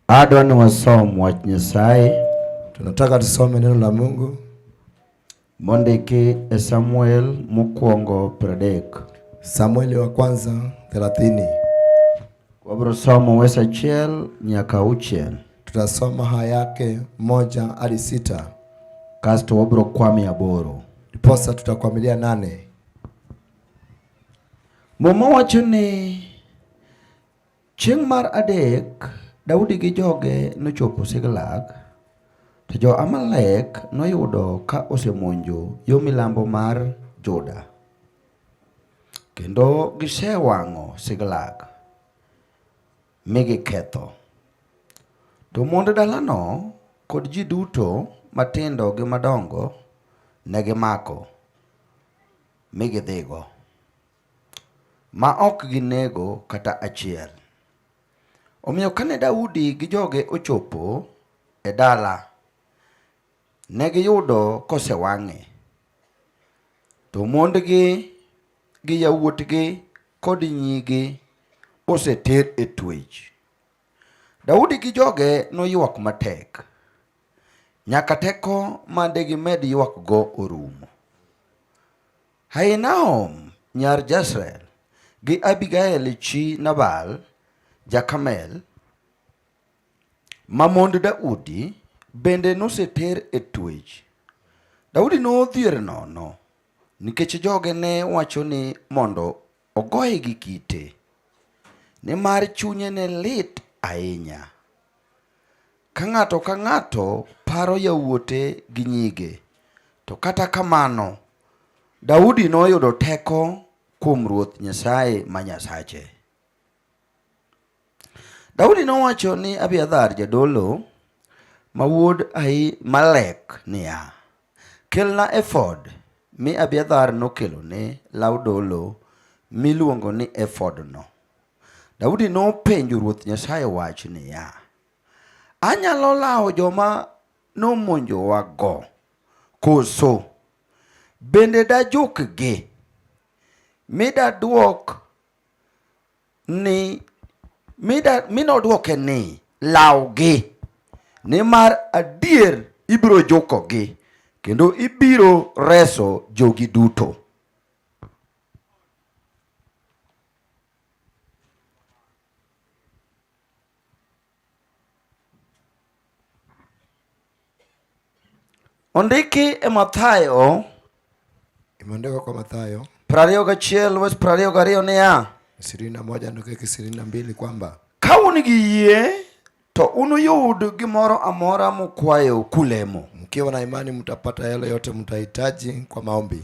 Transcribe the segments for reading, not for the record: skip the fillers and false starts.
Adwa ni wasom wach Nyasaye Tunataka tusome neno la Mungu mondiki e Samuel mokwongo 30. Samueli wa kwanza 30. Wabiro somo wes achiel nyaka auchiel Tutasoma haya yake 1 hadi 6, kasto wabiro kwame aboro. Ndiposa tutakwamilia 8. Muma wacho ni chieng' mar adek Daudi gi joge nochopo Ziklag, to jo-Amalek noyudo ka osemonjo yo milambo mar Juda, kendo gisewang'o Ziklag mi giketho. To mond dalano kod ji duto matindo gi madongo ne gimako mi gidhigo, ma ok ginego kata achiel. Omiyo kane Daudi gi joge ochopo e dala, ne giyudo kosewang'e. To mondgi gi yawuotgi kod nyigi oseter e twech. Daudi gi joge noywak matek, nyaka teko made gimed ywakgo orumo. Ahinoam nyar Jezreel gi Abigael chi Nabal ja-Karmel, ma mond Daudi bende noseter e twech. Daudi nodhier nono nikech joge ne wacho ni mondo ogoye gi kite, nimar chunye ne lit ahinya. Ka ng'ato ka ng'ato paro yawuote gi nyige, to kata kamano Daudi noyudo teko kuom Ruoth Nyasaye ma Nyasache. Daudi nowacho ni Abiathar jadolo ma wuod Ahimelek niya, Kelna efod, mi Abiathar nokelone law dolo miluongo ni efodno. Daudi nopenjo Ruoth Nyasaye wach niya, Anyalo lawo joma nomonjowago koso? Bende dajukgi mi daduok ni mi nodwoke ni lawgi nimar adier ibiro jukogi kendo ibiro reso jogi duto. Ondiki e Mathayo Imeandikwa kwa Mathayo 21 wes 22 niya, 21 nukta 22 kwamba ka un gi yie to unuyud gimoro amora mukwayo kulemo. Mkiwa na imani mtapata yale yote mtahitaji kwa maombi.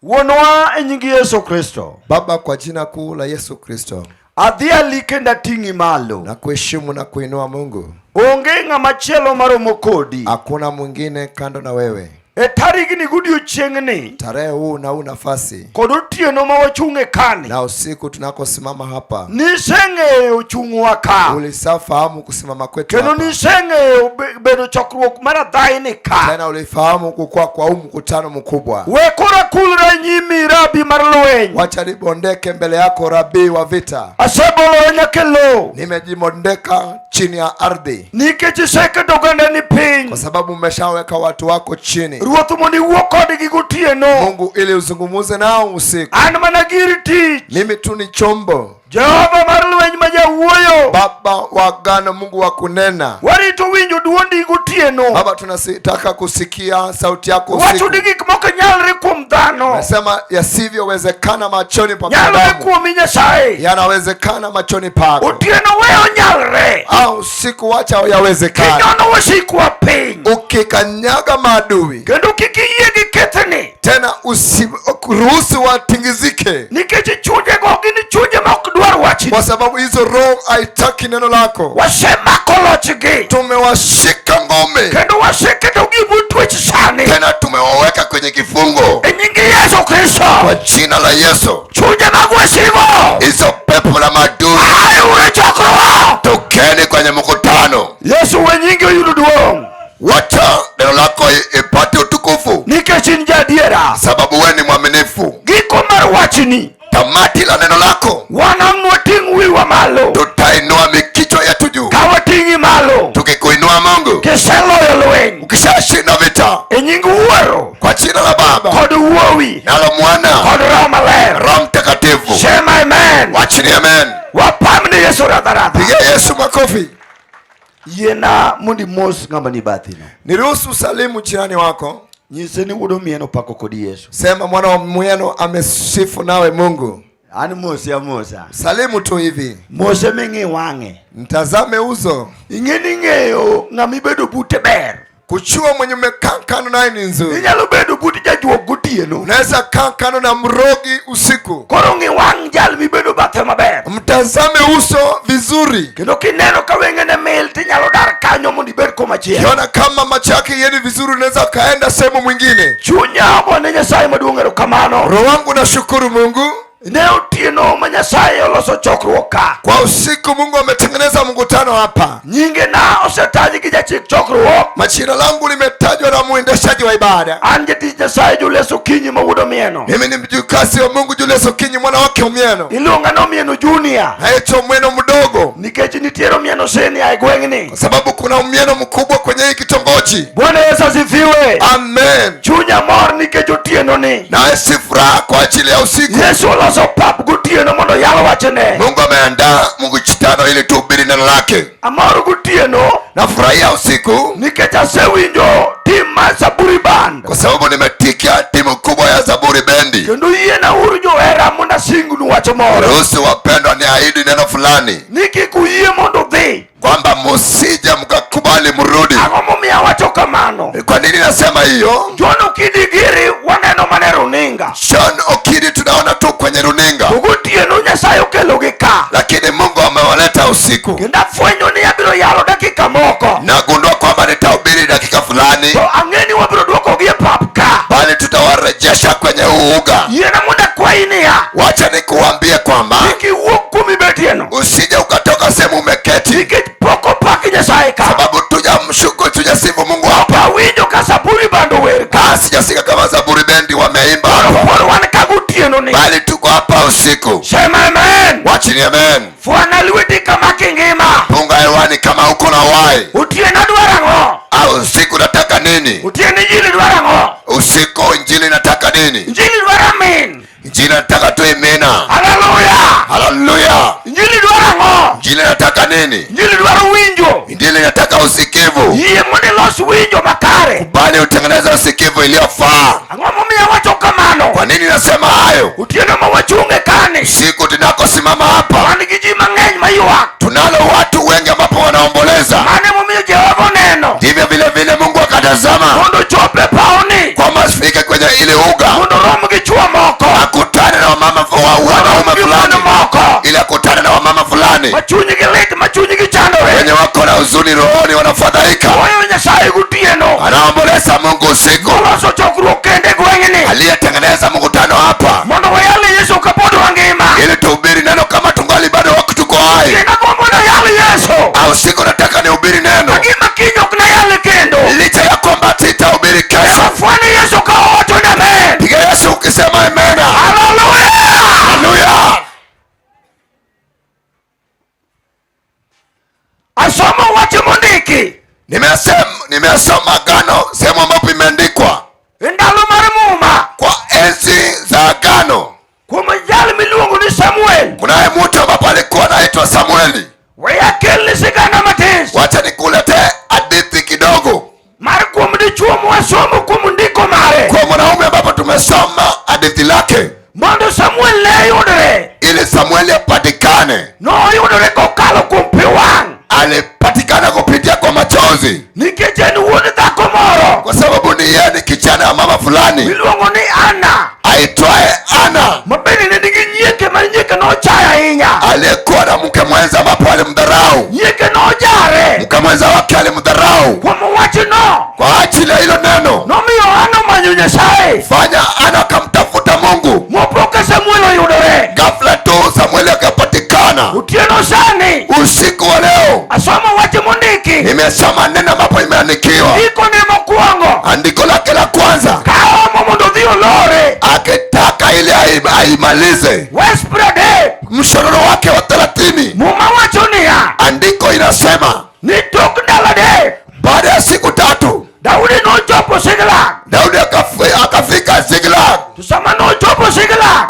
Wuonwa e nying Yesu Kristo, Baba, kwa jina kuu la Yesu Kristo, adhiali kendo ating'i malo. Na kuheshimu na kuinua Mungu. Onge ng'ama chielo maromo kodi. Hakuna mwingine kando na wewe. E tarigni godiochieng'ni Tarehe huu na huu nafasi kod otieno ma wachung' e kani, na usiku tunakosimama hapa, niseng'eyo chung'wa ka ulisafahamu kusimama kwetu kendo hapa. Niseng'eyo bedo chokruok mar adhaini ka. Tena ulifahamu kukua kwa huu mkutano mkubwa. We koro akulra nyimi rabi mar lweny. Wacha nibondeke mbele yako, rabii wa vita. Asebolora nyaka e lowo Nimejibondeka chini ya ardhi nikech iseketo ogandani piny. Kwa sababu umeshaweka watu wako chini. Ruoth mondo iwuo kodgi gotieno. Mungu, ili uzungumuze nao usiku. An mana gir tich. Mimi tu ni chombo. Jehova mar lweny ma jawuoyo. Baba wa agano, Mungu wa kunena. Warito winjo duondi gotieno. Baba, tunataka kusikia sauti yako Wacho usiku. ni gik moko nyalre kuom dhano. Nasema yasivyowezekana machoni pa Nyalre binadamu kuomi Nyasaye. Yanawezekana machoni pako. Otieno we onyalre. Au usiku wacha yawezekana. Kinyono wasikwa piny. Ukikanyaga maadui, Kendo kik iyie gi kethni. Tena usiruhusu watingizike, Nikech chunjego gin chunje ma ok dwar wachni. Kwa sababu hizo roho haitaki neno lako. Wasemako lochgi. Tumewashika ngome, Kendo waseketogi e bwo twech sani. Tena tumewaweka kwenye kifungo E nying Yesu Kristo. Kwa jina la Yesu. Chunje mag wasigu. Hizo pepo la maadui, Ae chokruok. Tokeni kwenye mkutano. Yesu we nyingi oyud duong'. Wacha neno lako ipate utukufu, Nikech in jaadiera. Sababu wewe ni mwaminifu. Giko mar wachni. Tamati la neno lako, Wan ang' wating' wiwa malo. Tutainua mikichwa yetu juu. Ka wating'i malo. Kiseloyo lweny Ukishashinda vita e nying Wuoro kwa jina la Baba kod Wuowi nalo Mwana kod Roho Maler. Roho Mtakatifu. Sema amen. Wachini amen. Wapamne Yesu radharadha. Pigia Yesu makofi. Yiena mondo imos ng'ama ni bathino. Niruhusu salimu jirani wako. Nyise ni wuod Omieno pako kodi Yesu. Sema mwana wa Mieno amesifu nawe Mungu. An mose amosa. Salimu tu hivi. Mose ming'i wang'e. Mtazame uso. Ing'e ni ng'eyo ng'ama ibedo bute ber. Kuchua mwenye umekaa kando naye ni nzuri. Inyalo bedo but jajuok gotieno. Unaweza kaa kando na mrogi usiku. Koro ng'i wang' jal mibedo bathe maber. Mtazame uso vizuri. Kendo kineno ka wengene mil tinyalo dar kanyo mondo ibed komachielo. Kiona kama macho yake yeni vizuri, unaweza kaenda sehemu mwingine. Chunya ogone Nyasaye maduong' erokamano. Roho wangu nashukuru Mungu Ne otieno ma Nyasaye oloso chokruok ka. kwa usiku. Mungu ametengeneza mkutano hapa. Nyinge na osetaji gi jachik chokruok. Majina langu limetajwa na mwendeshaji wa ibada. An jatich Nyasaye Julius Okinyi ma wuod Omieno. Mimi ni mjukasi wa Mungu Julius Okinyi mwana wake Omieno. Iluonga ni Omieno Junior Naitwa Omieno mdogo nikech nitiere Omieno Senior e gweng'ni. kwa sababu kuna Omieno mkubwa kwenye hii kitongoji. Bwana Yesu asifiwe. Amen. Chunya mor nikech otieno ni. Nahisi furaha kwa ajili ya usiku. Yesu oloso pap gotieno mondo oyal wachne. Mungu ameandaa mkutano ili tuhubiri neno lake. Amor gotieno Nafurahia usiku nikech asewinjo tim mar Zaburi Band. kwa sababu nimetikia timu kubwa ya Zaburi Bendi. Kendo yiena uru johera mondo asingnu wach moro. Ruhusu wapendwa, niahidi neno fulani Ni kik uyie mondo udhi. kwamba musije mkakubali mrudi. Ang'o momiyo awacho kamano? Kwa nini nasema hiyo? John Okidi giri waneno mana e runinga. John Okidi tunaona tu kwenye runinga, To gotieno Nyasaye okelogi ka. lakini Mungu amewaleta usiku. Kendo afwenyo ni abiro yalo dakika moko. Nagundua kwamba nitahubiri dakika fulani, To ang'e ni wabiro duokogi e pap ka. bali tutawarejesha kwenye uuga. Yiena mondo akwayi niya. Wacha nikuambie kwamba Kik iwuog kumibetieno. usije ukatoka sehemu umeketi, Nikech pok opak Nyasaye ka. sababu tujamshukuru, tujasifu Mungu hapa. Awinjo ka Zaburi Band ower ka. Sijasikia kama Zaburi Bendi wameimba hapa, Koro wan ka gotieno ni. bali tuko hapa usiku. Sema amen. Wachini amen. Fwana lweti kama kingima. Punga hewani kama uko na wai Otieno dwaro ang'o? au usiku nataka nini? Otieno injili dwaro ang'o? Usiku injili nataka nini? Injili dwaro amin. Injili nataka tu imena. Haleluya. Haleluya. Injili dwaro ang'o? Injili nataka nini? Injili dwaro winjo. Injili nataka usikivu, Yie mondo ilos winjo makare. bali utengeneze usikivu iliyofaa. Ang'o momiyo awacho kamano? Kwa nini nasema hayo? Otieno ma wachung' e kani. Siku tunakosimama hapa, Wan gi ji mang'eny maywak. tunalo watu wengi ambapo wanaomboleza. Mano emomiyo Jehova oneno Ndivyo vile vile Mungu akatazama mondo ochop e pawni kwamba asifike kwenye ile uga, mondo orom gi chwo moko akutane na wamama wanaume gi mon fulani, moko ili akutane na wamama fulani ma chunygi lit ma chunygi chandore. wenye wako na huzuni rohoni, wanafadhaika. Oyo Nyasaye gotieno Anaomboleza Mungu usiku, oloso chokruok kende e gweng'ni aliyetengeneza mkutano hapa mondo wayal Yesu kapod wangima. ili tuhubiri neno kama tungali bado wako tuko hai. Kendo agombo nayal Yesu Au siku nataka nihubiri neno, kagima kiny ok nayal kendo. licha ya kwamba sitahubiri kesho. Afwani Yesu ka owacho ni amen. Piga Yesu ukisema amena. Haleluya. Haleluya. Asomo wach mondiki Nimesoma agano sehemu ambapo imeandikwa e ndalo mar Muma kwa enzi za agano. kuom jal miluongo ni Samuel. Kunaye mtu ambapo alikuwa anaitwa Samueli. We akelni sigana matis Wacha nikuletee hadithi kidogo mar kuom dichuo mwasomo kuom ndiko mare kwa mwanaume ambapo tumesoma hadithi lake, mondo Samuel ne yudre ili Samueli apatikane. noyudore kokalo kuom pi wang' Alipatikana kupitia kwa machozi, nikech en wuod dhako moro kwa sababu ni yeye ni kijana wa mama fulani miluongo ni Ana aitwaye Ana, ma bende ne nigi nyieke ma nyieke nochayo ahinya. aliyekuwa na mke mwenza ambapo alimdharau. Nyieke nojare Mke mwenza wake alimdharau kuom wachno kwa ajili ya hilo neno. nomiyo Ana omanyo Nyasaye Fanya Ana akamtafuta Mungu. mopo ka Samuel oyudore. Ghafla tu Samueli akapatikana. Otieno sani Usiku wa leo asomo wach mondiki nimesoma neno ambapo imeandikiwa ndiko ne mokwongo andiko lake la kwanza, kaomo mondo odhi olore akitaka ili aimalize wes 30 mshororo wake wa 30. Muma wacho niya Andiko inasema ni tok ndalo 3 baada ya siku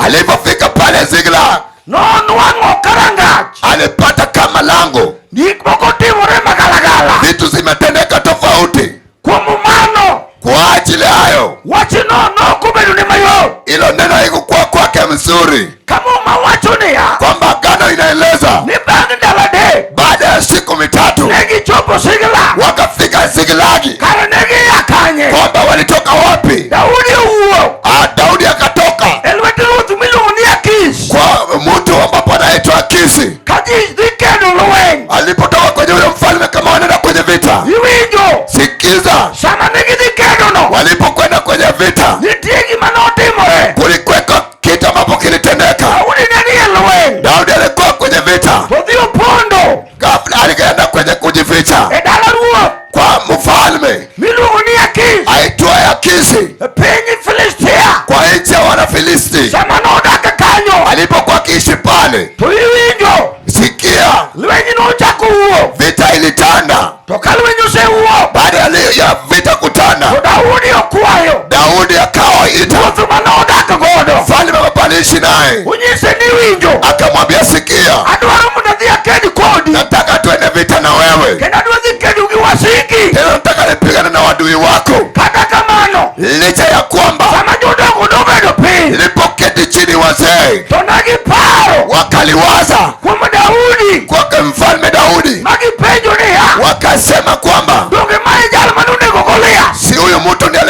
Alipofika pale Ziklag, Nonwang'o karangach. Alipata kama lango. Gik moko timore magalagala. Vitu zimetendeka tofauti. Kuom mano, Kwa ajili hayo, wachno nokobedo ne mayot. Ilo neno haikukuwa kwake mzuri, Ka Muma wacho niya, kwamba agano inaeleza ni bang' ndalo 3 baada ya siku 3 ne gichopo Ziklag. Wakafika Ziklagi. Kare ne gia kanye? Kwamba walitoka wapi? Daudi owuok. Daudi akatoka e lwet ruoth miluongo ni Akish, kwa mtu ambapo anaitwa Akisi. Ka ji dhi kedo lweny. Alipotoka kwenye ule mfalme kama wanaenda kwenye vita. Iwinjo? Sikiza. Sama ne gidhi kedo no, walipokwenda kwenye vita, nitie gima notimore. Kulikuweko kitu ambapo kilitendeka. Daudi ne ni e lweny. Daudi alikuwa kwenye vita. To odhi opondo. Ghafla alikaenda kwenye kujificha. E dala ruoth. Kwa mfalme miluongo ni Akish, aitwaye Akisi, e piny Filistia. Kwa nchi ya Wanafilisti. Sama nodak kanyo, alipokuwa akiishi pale, to iwinjo, sikia, lweny nochako wuok. Vita ilitanda. To ka lweny osewuok, baada ya vita kutanda, to Daudi okwayo. Daudi akawa ita Ruoth mane odak godo, mfalme ambaye aliishi naye, onyise ni winjo, akamwambia sikia, adwaro mondo adhi aked kodi, nataka tuende vita na wewe, kendo adwa dhi kedo gi wasiki, tena nataka nipigane na wadui wako. Kata kamano, licha ya kwamba sama jodongo nobedo piny, nilipoketi chini wazee to ne giparo wakaliwaza kuom Daudi, kwake mfalme Daudi, ma gipenjo niya, wakasema kwamba donge mae jal mane onego Goliath? Si huyu mtu ndiye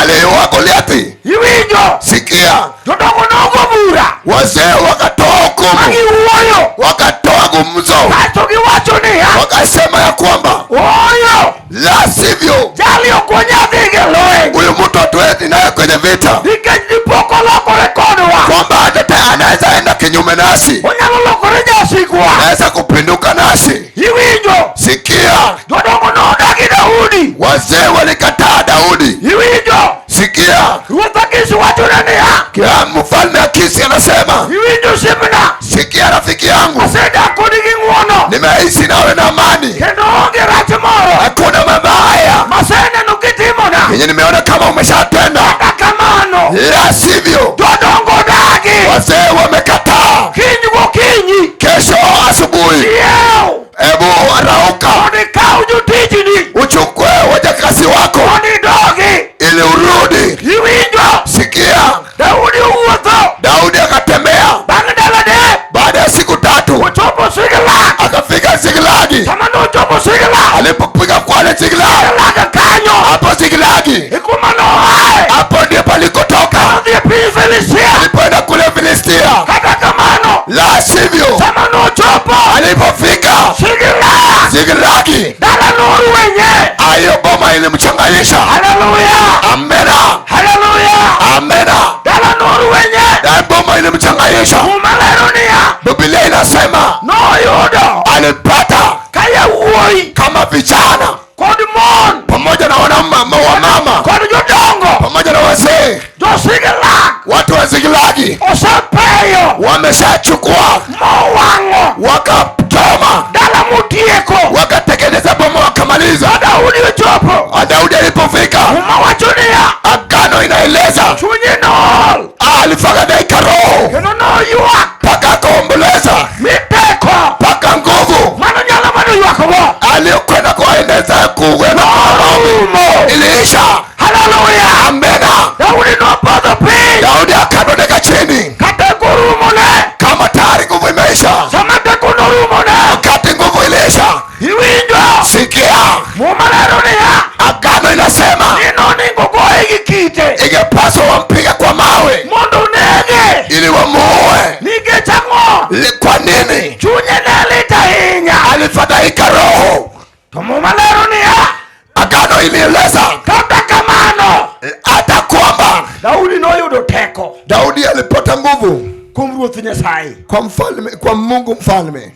aliyeua Goliathi? Iwinjo? Sikia, jodongo nogo bura, wazee wakatoa hukumu, ma giwuoyo, wakatoa gumzo, kasto giwacho niya, wakasema ya kwamba ooyo, la sivyo jali ok wanyal dhi gi lweny, huyu mtu hatuendi naye kwenye vita, nikech dipo kolokore kodwa, kwamba hata anaweza enda kinyume nasi, onyalo lokore jasikwa, anaweza kupinduka nasi. Iwinjo? Sikia, jodongo nodagi Daudi, wazee walikataa Daudi. Iwinjo? Sikia, Ruoth Akish wachone niya, kia mfalme Akisi anasema, iwinjo osiepna, sikia rafiki yangu, asedak kodi gi ng'uono, nimeishi nawe na amani, kendo onge rach moro hakuna mabaya maseneno kitimona, yenye nimeona kama umeshatenda. Kata kamano, la sivyo jodongo odagi, wazee wamekataa. Kiny gokinyi, kesho asubuhi, chiew, hebu rauka, mondo ikaw jotijni, uchukue wajakazi wako, mondo idogi, ili urudi. Iwinjo? Sikia, Daudi owuotho, Daudi akatembea, bang' ndalo 3, baada ya siku 3 ochopo Ziklag. Akafika Ziklagi. Sama nochopo Ziklag, alipofika kwale Ziklag, Ziklag kanyo, hapo Ziklagi, e kuma noaye, hapo ndipo alikotoka. Nodhi e piny Filistia. Alipoenda kule Filistia. Kata kamano, la sivyo, sama nochopo alipofika Ziklag, Ziklagi, dala norwenye, ayo boma ilimchanganyisha. Haleluya, Amena, haleluya, amena. Dala norwenye, Na boma ilimchanganyisha. Muma lero niya, Biblia inasema noyudo alipata ka yawuoyi kama vijana kod mon pamoja na wamama kod jodongo pamoja na wazee, jo Ziklag watu wa Ziklagi osepeyo wameshachukua mowang'o wakachoma dala motieko, wakatengeneza boma wakamaliza. Daudi ochopo, Daudi alipofika, Muma wacho niya, agano inaeleza chunye nool alifadhaika roho kendo noywak mpaka akaomboleza miteko mpaka nguvu mano nyalo mano ywakgo aliyokwenda kueneza kuwena norumo. iliisha. Haleluya, amena. Daudi nopodho piny, Daudi akadondeka chini ka teko orumone, kama tayari nguvu imeisha. Sama teko norumone, wakati nguvu iliisha. Iwinjo? Sikia, Muma lero niya, agano inasema ni noningo goye gi kite ingepaswa wampige kwa mawe mondo onege, ili wamuue. Nikech ang'o? Kwa nini? Chunye ne lit ahinya. Alifadhaika roho. To Muma lero niya, agano ilieleza kata kamano, hata kwamba Daudi noyudo teko Daudi alipata nguvu kuom Ruoth Nyasaye. kwa mfalme, kwa Mungu mfalme.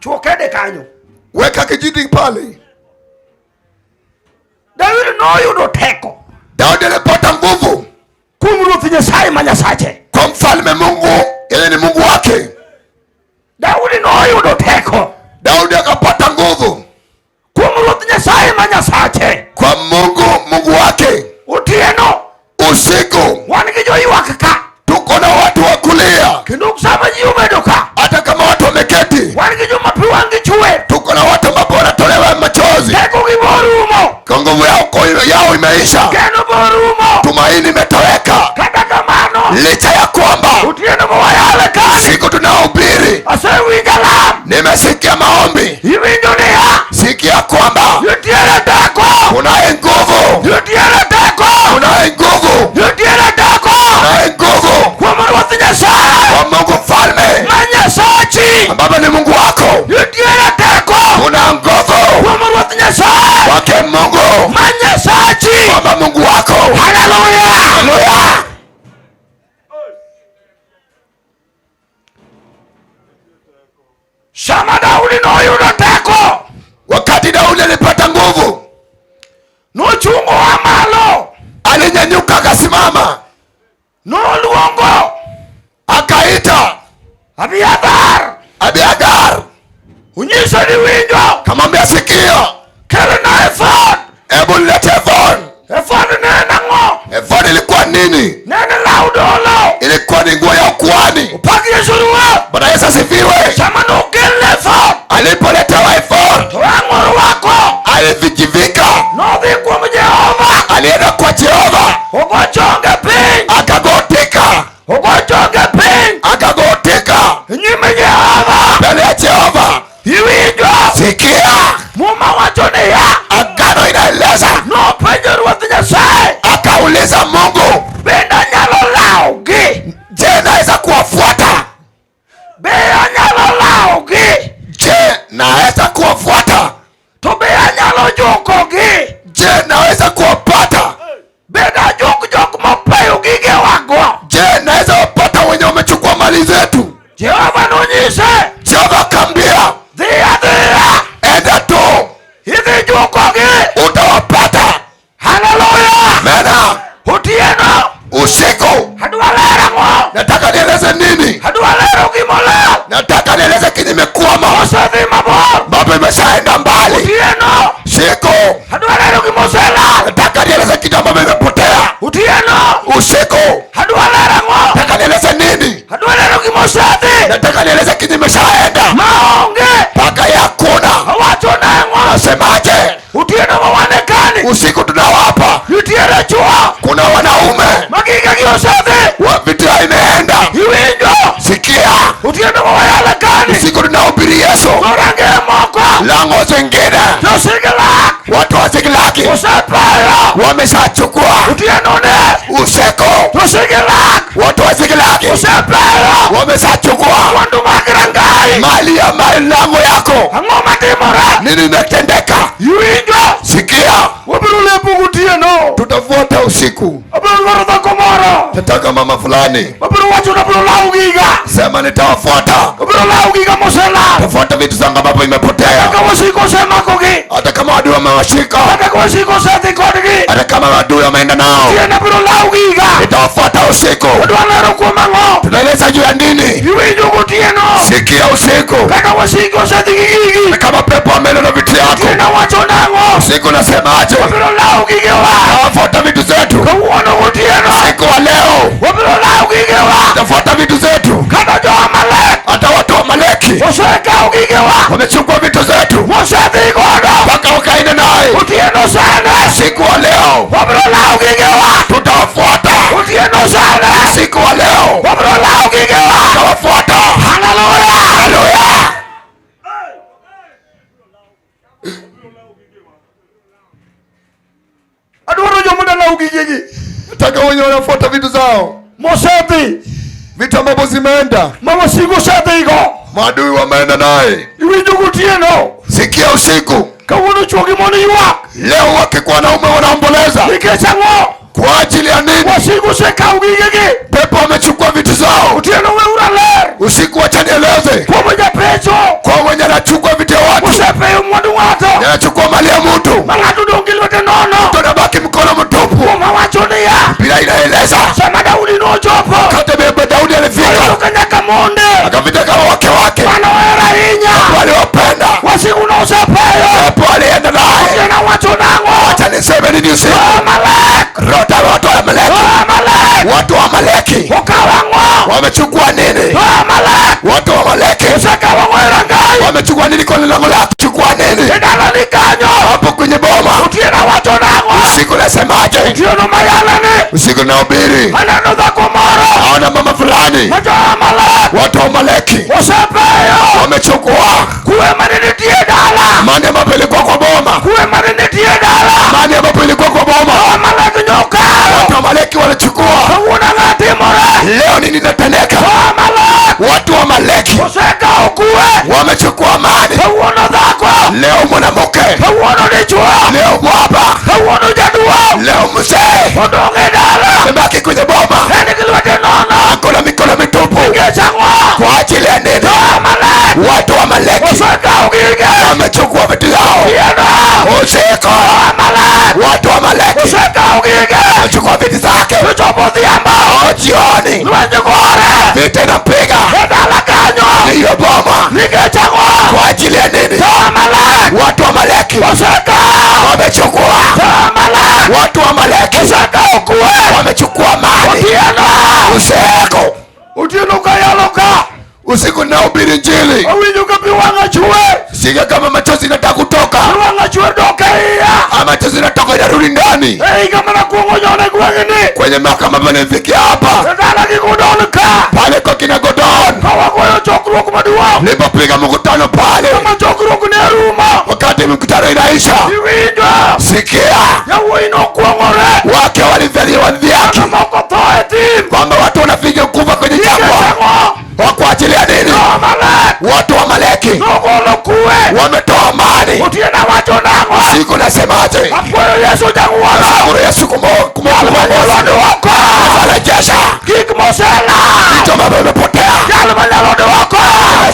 Chwo kede kanyo. Weka kijiti pale. Daudi noyudo teko Daudi alipata nguvu kuom Ruoth Nyasaye ma Nyasache. kwa mfalme Mungu, yeye ni Mungu wake. Daudi noyudo teko Daudi akapata nguvu kuom Ruoth Nyasaye ma Nyasache. kwa Mungu, Mungu wake. Otieno Usiku wan gi joywak ka. tuko na watu wa Yao imeisha, Geno borumo. Tumaini imetoweka. Kata kamano, Licha ya kwamba otieno mawayale kani, siku tunaohubiri asewinjo alam, nimesikia maombi, iwinjo niya, sikia kwamba nitiere teko, kunaye nguvu, nitiere teko, kunaye nguvu, nitiere teko kunaye nguvu kuom Ruoth Nyasaye kwa Mungu mfalme ma Nyasachi, ambaye ni Mungu wako. nitiere teko Kuna nguvu kuom Ruoth Nyasaye kwake Mungu, ma Nyasachi. kwamba Mungu wako. Haleluya! Haleluya! Sama Daudi noyudo teko, Wakati Daudi alipata nguvu, nochungo oa malo, alinyanyuka akasimama, noluongo akaita Abiathar, Abiathar, onyiso ni winjo, kamwambia, sikia, kelna efod. hebu nilete efodi. Efod ne en ang'o? Efodi ilikuwa nini? Ne en law dolo. Ilikuwa ni nguo ya ukuhani. Opak Yesu Ruoth. Bwana Yesu asifiwe. Sama nokelne efod, Alipoletewa efodi, to ang' orwako, alijivika, nodhi kuom Jehova, alienda kwa Jehova, ogo chonge piny, akagotika, ogo chonge piny akagotika e nyim Jehova. mbele ya Jehova. Iwinjo? Sikia, Muma wacho niya, agano inaeleza, nopenjo Ruoth Nyasaye, akauliza Mungu, bende anyalo lawogi? je, naweza kuwafuata? Be anyalo lawogi? Je, naweza kuwafuata? To be anyalo jukogi? Je, naweza kuwapata? Bende ajuk jok mopeyo gigewago? Je, naweza wapata wenye wamechukua mali zetu? Jehova nonyise, Jehova akaambia, dhi adhiya, enda tu idhi jukogi. utawapata. Haleluya! Mena Otieno, usiku, adwa lero ang'o? nataka nieleze nini? Adwa lero gimolal Nataka nieleze kimekwama, osedhi mabor. mambo imeshaenda mbali. Otieno, Siku, adwa lero gimoselal. nataka nieleze kitu ambacho imepotea. Otieno, Usiku, adwa lero ang'o? nataka nieleze nini? Adwa lero gimosedhi Nataka nieleze kitu imeshaenda maonge. mpaka yakuna. Awacho nang'o? Nasemaje? Otieno mawane kani Usiku tunawapa, nitiere chwo kuna wanaume ma gigegi osedhi. wa vitu yao imeenda. Iwinjo? Sikia, Otieno mawayale kani usiku tunahubiri Yesu, orange moko lango zingine josiglak watu wa Siklagi osepeyo. wameshachukua. Otieno ne Usiku josiglak watu wa Siklagi osepeyo wameshachukua mwandu mag rangai. mali ya malango yako. Ang'o matimore? Nini imetendeka? Iwinjo? Sikia, Wabiro lepo gotieno. tutafuata usiku. Abiro dwaro dhako moro. Nataka mama fulani, Abiro wacho ni abiro lawo giga. sema nitawafuata, Abiro lawo giga moselal. tafuata vitu zangu ambavyo imepotea, Kata wasiko osemakogi. hata kama adui wamewashika, Kata ka wasiko osedhi kodgi. hata kama adui wameenda nao, Otieno abiro lawo giga. nitawafuata usiku. Adwa lero kuom ang'o? Tunaeleza juu ya nini? Iwinjo gotieno. Sikia usiku, Kaka wasiko osedhi gi gigi. kama pepo ameenda na vitu yako Otieno wacho nang'o? usiku, nasemaje? Wabiro lawo gigewa. Tawafuata vitu zetu Kawuono gotieno. usiku wa leo, Wabiro lawo gigewa. tafuata vitu zetu. Kata jo Amalek Hata watu wa Amaleki osekawo gigewa. wamechukua vitu zetu Mosedhi godo. mpaka wakaenda naye. Otieno sane. Usiku wa leo Wabiro lawo gigewa. tutawafuata. Otieno sane. Usiku wa leo Wabiro lawo gigewa. tutawafuata. Haleluya. Haleluya! Adwaro joma dalawo gigegi. Nataka wenye wanafuata vitu zao, Mosedhi. vitu ambavyo zimeenda, Ma wasigu osedhigo. Maadui wameenda naye. Iwinjo gotieno. Sikia usiku Kawuono chwo gi mon ywak. leo, wake kwa wanaume wanaomboleza Nikech ang'o? kwa ajili ya nini? Wasigu osekawo gigegi. Pepo wamechukua vitu zao Otieno weuru ler. usiku. Wacha nieleze Kuom japecho. kwa mwenye anachukua vitu ya watu, Osepeyo mwandu ng'ato. anachukua mali ya mtu, Ma ng'ato odong' gi lwete nono. mtu anabaki mkono mtupu. Muma wacho niya. Biblia inaeleza Sama Daudi nochopo. kati Daudi Oyudo alifika ka nyaka monde. akavita kama wake wake Mane ohero ahinya. waliopenda, Wasigu nosepeyo. pepo alienda naye. Otieno wacho nang'o? Acha niseme nini usiku, Amalek. rota watu wa Amaleki, Amalek. watu wa Amaleki Okawo ang'o? wamechukua nini? Amalek. Watu wa Amaleki Osekawo ang'o e rangai? wamechukua nini kwenye lango lako? Chukua nini E dalani kanyo. hapo kwenye boma? Otieno awacho nang'o? Usiku nasemaje? Otieno mayalani Usiku nahubiri, aneno dhako moro naona mama fulani, ma jo-Amalek watu wa Amaleki osepeyo wamechukua kwe mane nitie dala, amani ambapo ilikuwa kwa boma, kwe mane nitie dala. amani ambapo ilikuwa kwa boma, Jo-Amalek nyokawo. watu wa Amaleki walichukua. Kawuono ang'o timore? Leo nini inatendeka? Jo-Amalek Watu wa Amaleki osekawo kwe. wamechukua amani. Kawuono dhako, Leo mwanamke, kawuono dichwo, leo baba, kawuono jaduong' leo mzee odong' e dala. amebaki kwenye boma, En gi lwete nono. ako na mikono mitupu. Nikech ang'o? Kwa ajili ya nini? Jo-Amalek Watu wa Amaleki osekawo gige. wamechukua vitu yao. Otieno, Usiku Jo-Amalek watu wa Amaleki osekawo gige. wamechukua vitu zake. Ochopo odhiambo, Jioni lweny gore vita inapiga e dala kanyo. hiyo boma. Nikech ang'o? Kwa ajili ya nini? Jo-Amalek Watu wa Amaleki osekawo. wamechukua. Jo-Amalek Watu wa Amaleki osekawo kwe. wamechukua mali. Otieno, Usiku otieno kayalo ka usiku nahubiri Injili, awinjo ka pi wang'a chwer, sikia kama machozi inataka kutoka, pi wang'a chwer dok e iya. ama machozi inatoka inarudi ndani E higa mana kuongo nyono e gweng'ni, kwenye mahakama ambayo nimefikia hapa e dala gi Godon ka, pale kwa kina Godon, ka wagoyo chokruok maduong', nilipopiga mkutano pale, kama chokruok ne rumo, wakati mkutano inaisha, iwinjo sikia yawuoyi nokuong'ore, wake walivaliwa viatu kama moko tho e thim. kwamba watu wanapiga kufa kwenye Nikech jangwa ang'o? kwa kwa ajili ya nini? Jo-Amalek Watu wa Amaleki nogolo kwe. wametoa amani. Otieno awacho nang'o? Siku nasemaje? Apuoyo Yesu jang'wono. Shukuru Yesu Manyalo duoko kurejesha gik moselal. vitu ambavyo vimepotea, Jal manyalo duoko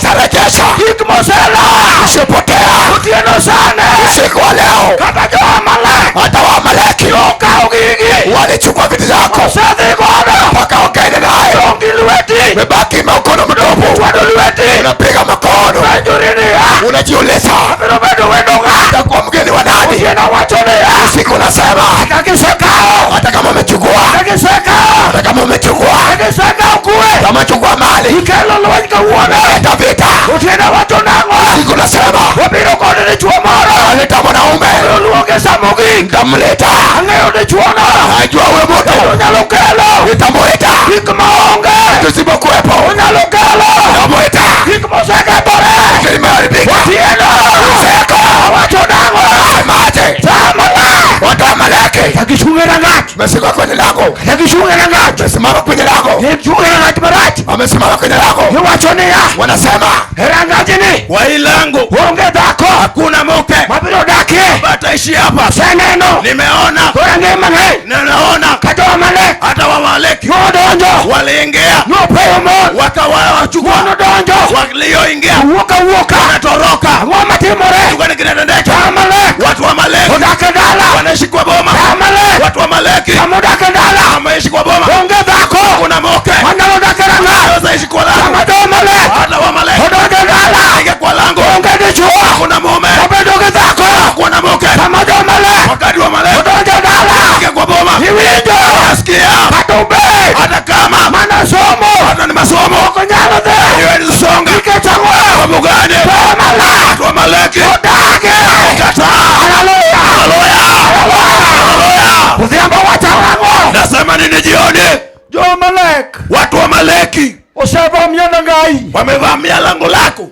amerejesha gik moselal. isipotea. Otieno sane Usiku wa leo kata jo-Amalek hata Waamaleki nokawo gigi walichukua vitu zako osedhi godo mpaka wakaenda naye, dong' gi lweti umebaki mkono mtupu, chwado lweti unapiga makono, penjori niya unajiuliza abiro bedo wendo ng'a? utakuwa mgeni wa nani? Otieno wacho niya Usiku unasema kata gisekawo hata kama umechukua, kata gisekawo hata kama umechukua, kata gisekawo kwe kama chukua mali, ikelo lweny kawuono. leta vita. Otieno wacho nang'o? Usiku unasema Wabiro kod dichuo moro aleta mwanaume, abiro luonge sa mogik. nitamleta. Ang'eyo dichuono Najua huyo kendo mtu onyalo kelo nitamwita, gik maonge. tusipokuwepo Onyalo kelo nitamwita, gik mosekethore. vimeharibika. Otieno Usiku awacho nang'o? Semaje? Jo-Amalek Watu wa Amaleki kata gichung' e rangach wamesimama kwenye lango, kata gichung' e rangach wamesimama kwenye lango, gichung' e rangach marach. wamesimama kwenye lango, Iwacho niya wanasema e rangajni Kwa hii lango onge dhako hakuna mke mabiro dakie. ataishi hapa. Aseneno Nimeona, koro ang'e mang'eny ninaona ka jo-Amalek hata Waamaleki nodonjo waliingia nopeyo mon wakawachukua, nodonjo walioingia wuok awuoka. wanatoroka. Ang'o matimore? Kitu kinatendeka? Jo-Amalek Watu wa Amaleki odak e dala. wanaishi kwa boma. Jo-Amalek Watu wa Amaleki kama odak e dala wameishi kwa boma, onge dhako kuna mke manyalo dak e rangach. anaweza ishi kwa lango. Kama jo-Amalek Hata Waamaleki odonjo e dala ingia kwa lango, onge dichuo kuna mume, obedo gi dhako. kuna mke. Kama jo-Amalek Wakati wa Amaleki odonjo e dala ingia kwa boma, iwinjo nasikia kata obed hata kama mana somo hata ni masomo ok onyalo dhi haiwezi songa. nikech ang'o? Sababu gani? Jo-Amalek Watu wa Amaleki odagi. kataa. Haleluya! Haleluya! Haleluya! Odhiambo wacho ang'o? Nasema nini jioni? Jo-Amalek Watu wa Amaleki osevamia dangai wamevamia lango lako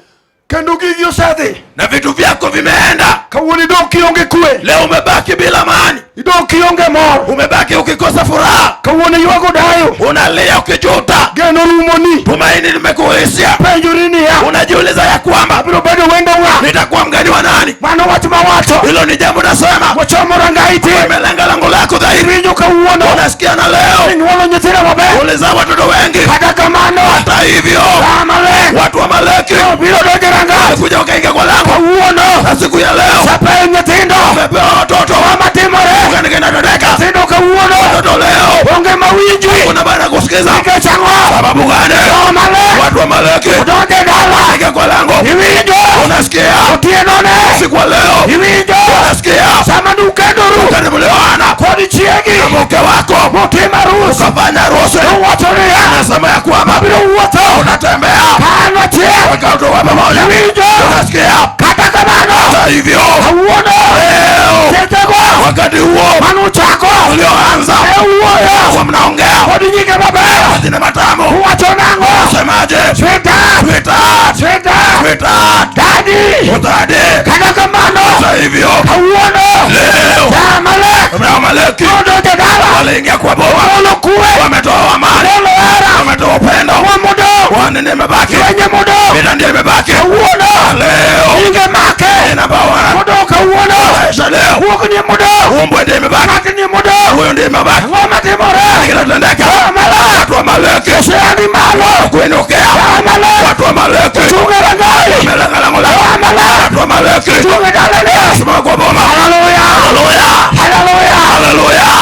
kendo gigi osedhi. na vitu vyako vimeenda. Kawuono idong' kionge kwe, Leo umebaki bila amani, idong' kionge mor. umebaki ukikosa furaha, Kawuono iywago dayo, unalia ukijuta, geno rumoni. tumaini limekuishia. Penjori niya, Unajiuliza ya kwamba abiro bedo wendo ng'a? nitakuwa mgeni wa nani? Mano wach mawacho. Hilo ni jambo nasema, Wachomo rangai ti. umelenga lango lako dhahiri, Iwinjo kawuono unasikia na leo inyuolo nyithindo maber. ulizaa watoto wengi. Kata kamano Hata hivyo Jo-Amalek watu wa Amaleki obiro donjo e rangach walikuja wakaingia kwa lango, kawuono. na siku ya leo Osepeyo nyithindo. umepewa watoto. Matimore Gani kinatendeka? nyithindo kawuono Watoto leo onge mawinji kuna baada ya kusikiza. nikech ang'o? Sababu gani? Jo-Amalek Watu wa Amaleki odonjo e dala. wakaingia kwa lango, Iwinjo unasikia otienone. siku ya leo Iwinjo unasikia sama nukendoru wakati mlioana kod chiegi na mke wako mutimo arus ukafanya harusi, nowacho niya anasema ya kwamba abiro wuotho unatembea ka an achiel. wakati wa pamoja, Iwinjo unasikia Unasikia? Kata kamano. Hata hivyo, Kawuono. leo Sechego. wakati huo Manuchako. ulioanza E wuoyo. kwa mnaongea Kod nyinge mabeyo. majina matamu, Uwacho nang'o? semaje? Sweetheart. Sweetheart, Sweetheart. sweetheart, Daddy. utadi. Kata kamano. Hata hivyo, Kawuono. leo Ja-Amalek. Amaleki Nodonjo dala. waliingia kwa boma, Ogolo kwe. wametoa amani, Ogolo hera. wametoa upendo. Wa modong'. Wanene imebaki, Lwenye modong'. vita ndio imebaki. Kawuono. Leo Nyinge make. jina Bwana Modong' kawuono. maisha leo, Guok ni modong'. umbwe ndio imebaki, Ng'at ni modong'. huyo ndio imebaki. Ang'o matimore? Kinatendeka, Ja-Amalek. watu wa Amaleki Oseani malo. kuinukea, Ja-Amalek. watu wa Amaleki Chung' e rangai. wamelenga lango lao, Ja-Amalek. watu wa Amaleki Chung' e dalane. simama kwa boma. Haleluya. Haleluya, Haleluya. haleluya.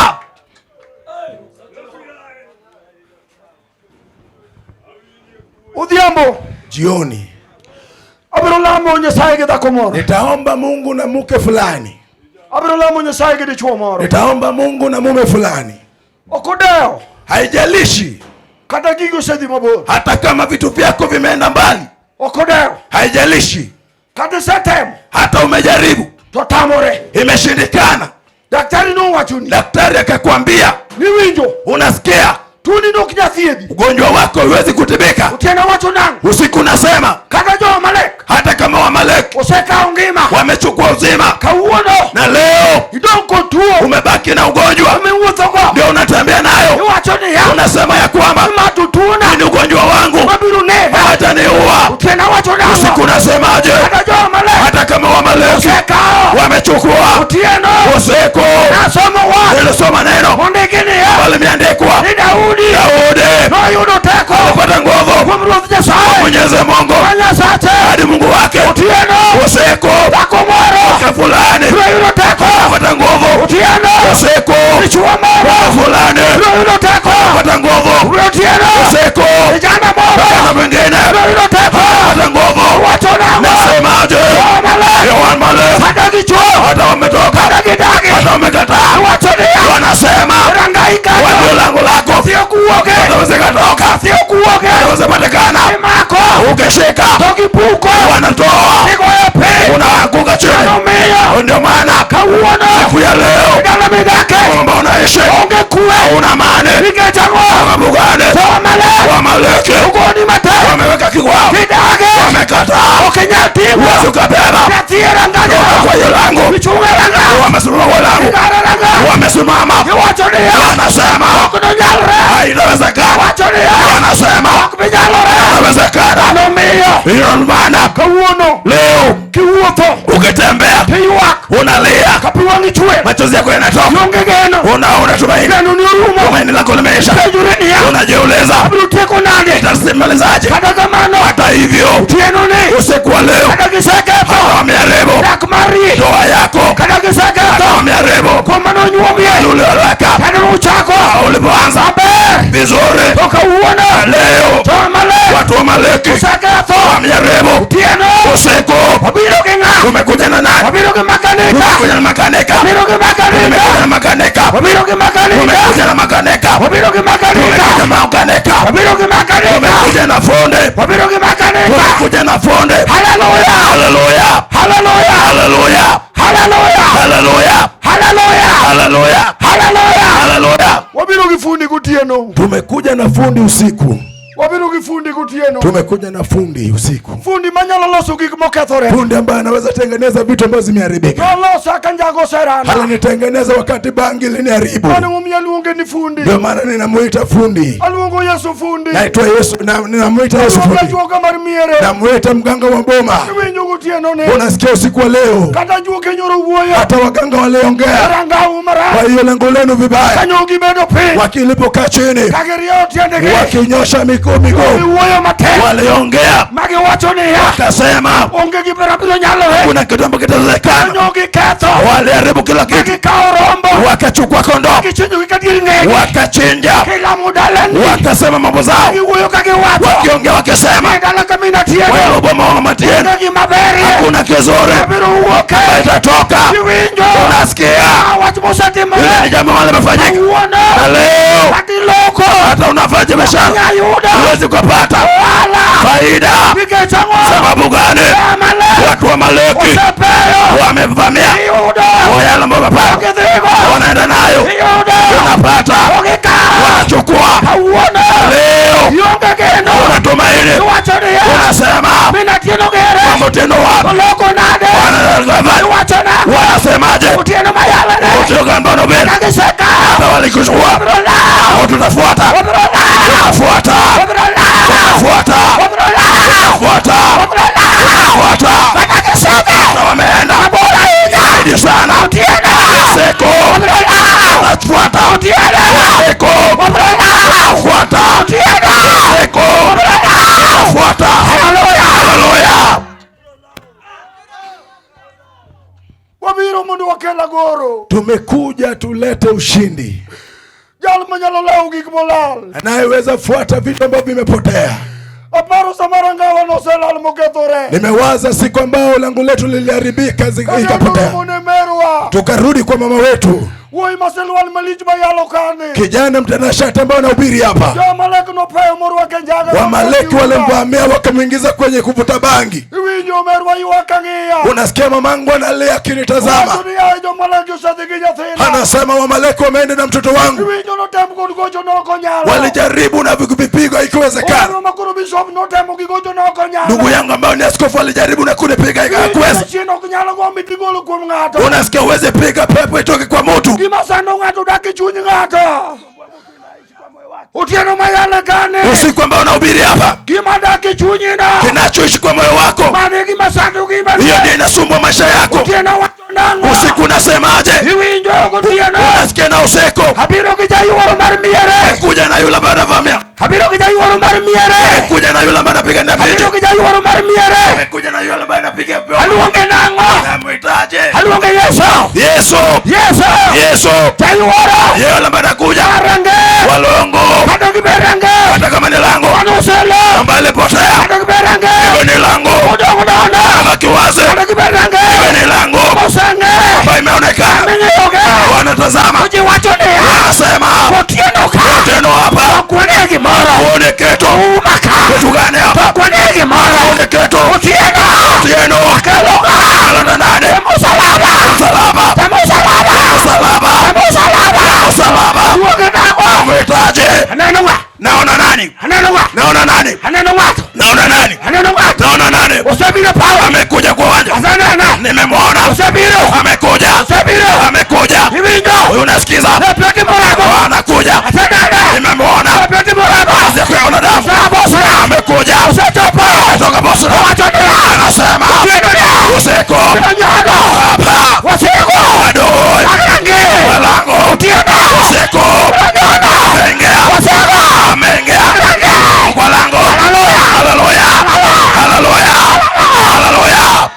Odhiambo. Jioni Abiro lamo Nyasaye gi dhako moro. nitaomba Mungu na mke fulani, Abiro lamo Nyasaye gi dichuo moro. nitaomba Mungu na mume fulani. Ok odewo. Haijalishi Kata gigi osedhi mabor. hata kama vitu vyako vimeenda mbali, Ok odewo. haijalishi Kata isetemo hata umejaribu, to tamore. imeshindikana. Daktari nowachoni Daktari akakwambia, ni winjo unasikia tuoni nok nyal thiedhi. ugonjwa wako huwezi kutibika. Otieno wacho nang'o? Usiku nasema Kata jo Amalek hata kama Wamaleki osekawo ngima wamechukua uzima, kawuono na leo idong' kod tuo umebaki na ugonjwa, miwuothogo. ndio unatembea nayo, Iwacho niya unasema ya kwamba ma to tuona ni ugonjwa wangu mabiro nega. hataniua. Otieno wacho Usiku nang'o? nasemaje? Kata jo Amalek Hata kama Wamaleki osekawo wamechukua otieno usiku, nasomo wach nilisoma neno mondiki niya ambalo limeandikwa, ni Daudi Daudi noyudo teko alipata nguvu kuom Ruoth Nyasaye Mwenyezi Mungu ma Nyasache. hadi Mungu wake. Otieno Usiku dhako moro mwaka fulani biro yudo teko. alipata nguvu Otieno usiku, dichuo moro mwaka fulani biro yudo teko. alipata nguvu Otieno usiku, kijana moro kijana mwingine biro yudo teko. alipata nguvu. Wacho nang'o? Nasemaje? Jo-Amalek Waamaleki kata gichwo hata wametoka, kata gidagi hata wamekataa, iwacho niya wanasema rangai kanyo wajua lango lako sio kuwuoke wataweza katoka, sio kuwuoke wataweza patikana. imako Ukishika to gipuko wanatoa, gigoyo piny unaanguka chini. Omiyo Ndio maana kawuono siku ya leo dala midake kwamba unaishi onge kwe una amani, nikech ang'o? sababu gani? Jo-Amalek Waamaleki ogoni matek wameweka kikwao, gidagi wamekataa, ok inyal timo huwezi ukabeba nyathi e rangaj toka kwa hiyo lango. ichung' e rangaj Wamesimama kwa lango, igaro rangaj wamesimama, iwacho niya wanasema ok nonyalre haitawezekana, wacho niya wanasema ok binyalore haitawezekana. Omiyo Hiyo maana kawuono leo kiwuotho ukitembea tiywak unalia, ka pi wang'i chwer machozi yako yanatoka, ionge geno unaona tumaini, geno ni orumo tumaini lako limeisha. penjore niya Unajiuliza, abiro tieko nade nitasimalizaje? kata kamano Hata hivyo otieno ni usiku wa leo kata giseketho hata wameharibu dak mari ndoa yako, kata hata giseketho wameharibu koma nonyuomie ulioleka kata nuchako ulipoanza maber vizuri. to kawuono Leo jo-Amalek watu wa Amaleki oseketho wameharibu otieno usiku. wabiro gi ng'a Umekuja na nani? wabiro gi makanika Umekuja na makanika, wabiro gi makanika umekuja na makanika, wabiro gi makanika umekuja na makanika, wabiro gi makanika umekuja na makanika, wabiro gi makanika umekuja na fundi, wabiro gi makanika umekuja na fundi. Haleluya Haleluya, haleluya haleluya, haleluya haleluya, haleluya haleluya, haleluya haleluya. wabiro gi fundi gotieno Tumekuja na fundi usiku, wabiro gi fundi gotieno tumekuja na fundi usiku, fundi manyalo loso gik mokethore fundi ambaye anaweza tengeneza vitu ambavyo zimeharibika. nolosa ka njago oserana Alinitengeneza wakati bangi liniharibu, mano momiyo aluonge ni fundi ndio maana ninamuita fundi. aluongo Yesu fundi Naitwa Yesu na, ninamuita Yesu aluongo fundi, ajuoga mar miere namuita mganga wa boma. iwinjo gotieno ni Unasikia usiku wa leo, kata juoke nyoro wuoyo hata waganga waliongea. rangau Kwa marach hiyo lengo lenu vibaya, kanyo gibedo piny wakilipokaa chini, ka girieyo tiendegi wakinyosha miguu miguu, giwuoyo matek Waliongea magiwacho niya wakasema, onge gimoro biro nyalore kuna kitu ambacho kitawezekana. kanyo giketho Waliharibu kila kitu, gikawo rombo wakachukua kondoo, gichinjogi ka dier ng'egi wakachinja, kilamo dalani wakasema mambo zao, giwuoyo ka giwacho wakiongea wakisema, e dala ka min Atieno wewe boma wa Matieno, onge gima berie hakuna kizuri abiro wuoke itatoka. iwinjo Unasikia Ah, wach mosetimore ile ni jambo ambalo limefanyika kawuono na leo, katiloko hata unafanya biashara nyayudo huwezi kupata ohala faida. nikech ang'o Sababu gani? Amalek Watu Wamaleki Osepeyo. wamevamia Iyudo. yale ambayo wamepata, Okidhigo. wanaenda nayo, Iyudo. wanapata, Okikawo. wanachukua. Kawuono. Leo Ionge geno. unatumaini, Iwacho niya. unasema Min Atieno gere. kwamba Otieno wapi? Oloko nade. Iwacho nang'o? Wanasemaje? Otieno mayalone. Otieno ambao unahubiri, Ka gisekawo. hata walikuchukua, Wabiro lawo. tutafuata, Wabiro lawo. tutafuata, Wabiro lawo. tutafuata, Wabiro lawo. tutafuata, Wabiro lawo. tutafuata. Kata giseka. Na wameenda Mabor ahinya. zaidi sana. Otieno. Seko Wabiro lawo. tunafuata, Otieno. seko Wabiro lawo. tunafuata, Otieno. seko Wabiro lawo. tunafuata. Haleluya. Haleluya! Wabiro mondo wakel agoro. Tumekuja tulete ushindi. Jal manyalo lawo gik molal. Anayeweza fuata vitu ambavyo vimepotea. Aparo samara ngawa noselal mokethore. Nimewaza siku ambayo lango letu liliharibika ikapotea, Mone merwa. tukarudi kwa mama wetu, Wuoyi maselwal malich mayalo kane. kijana mtanashati ambaye anahubiri hapa. Jo-Amalek nopeyo morwake njaga. Wamaleki walimvamia wakamwingiza kwenye kuvuta bangi. Iwinjo merwa ywak ang'iya. Unasikia mamangu analia akinitazama, Owacho ni yaye jo-Amalek osedhi gi nyathina. anasema Wamaleki wameenda na mtoto wangu. Iwinjo notem kod gocho nok onyalo. Walijaribu na vipigo, haikuwezekana. Owadwa ma koro bishop notemo gi gocho nok onyalo. Ndugu yangu ambayo ni askofu alijaribu na kunipiga hakuweza. Jachien ok nyal go miti golo kuom ng'ato. Unasikia uweze piga pepo itoke kwa mtu. Gima sando ng'ato dak e chuny ng'ato. Otieno mayale kane. Usiku ambao unahubiri hapa, Gima dak e chunyino. kinachoishi kwa moyo wako, Mano e gima sando gima. hiyo ndio inasumbua maisha yako. Otieno wacho nang'o? Usiku unasemaje? Iwinjo gotieno. Unasikia na usiku Abiro gi jayuoro mar miere. kuja na yule ambaye anavamia, Abiro gi jayuoro mar miere. kuja na yule ambaye anapiga na Abiro vita, gi jayuoro mar miere. kuja na yule ambaye anapiga Aluonge nang'o? Namhitaji Aluonge Yesu. Yesu, Yesu. Yesu, Jayuoro. yeye yule ambaye anakuja Arange. walongo, Kata gi berange. hata kama ni lango Mano oselo. ambaye alipotea, Kata gi berange. iwe ni lango Odong' nono. kama kiwazi, Kata gi berange. iwe ni lango Oseng'e. ambayo imeonekana, Ming'iyoge. wanatazama, Ji wacho niya. wanasema Otieno ka. teno hapa, Ok wane gimoro. uone kitu, Uma ka. kitu gani hapa? Ok wane gimoro. Uone kitu, Otieno. Otieno Akelo ng'a? alona nane, Musalaba. msalaba, Musalaba. msalaba, Musalaba. msalaba, Luonge nang'o? mwitaje? Aneno ng'a? Naona nani? Aneno ng'a? Naona nani? Aneno ng'ato. Naona nani? Aneno ng'ato. Naona nani? Osebiro pawa. Amekuja kwa uwanja, Asenena. nimemwona, Osebiro. amekuja, Osebiro. amekuja. Iwinjo. Huyu unasikiza? Lepioti morabo. Anakuja, Asenena. nimemwona, Lepioti morabo. kuyaona damu, Osea Bosra. amekuja, Osechopo. kutoka Bosra, Owacho niya. anasema Otieno niya. usiku Onyago. hapa Wasigu. adui Arange. lango Otieno. usiku Onyono. ameingia, Wasigu. ameingia Arange. kwa lango. Haleluya. Haleluya, haleluya, haleluya.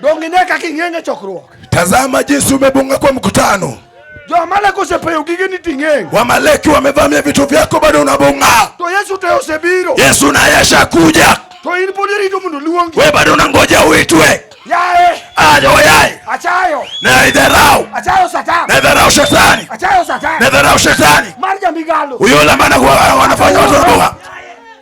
Donge ine kaka ing'eng' e chokruok. Tazama jinsi umebunga kwa mkutano. Jo-Amalek osepeyo gigeni ting'eng'. Wamaleki wamevamia vitu vyako, bado unabunga. To Yesu to osebiro. Yesu naye ashakuja, To in pod irito mondo oluongi. we bado unangoja uitwe. Yaye. Aje oyai, Achayo. naidharau, Achayo Satan. naidharau shetani, Achayo Satan. naidharau shetani. Mar jamigalo. Huyo yule ambaye wanafanya watu wanabunga,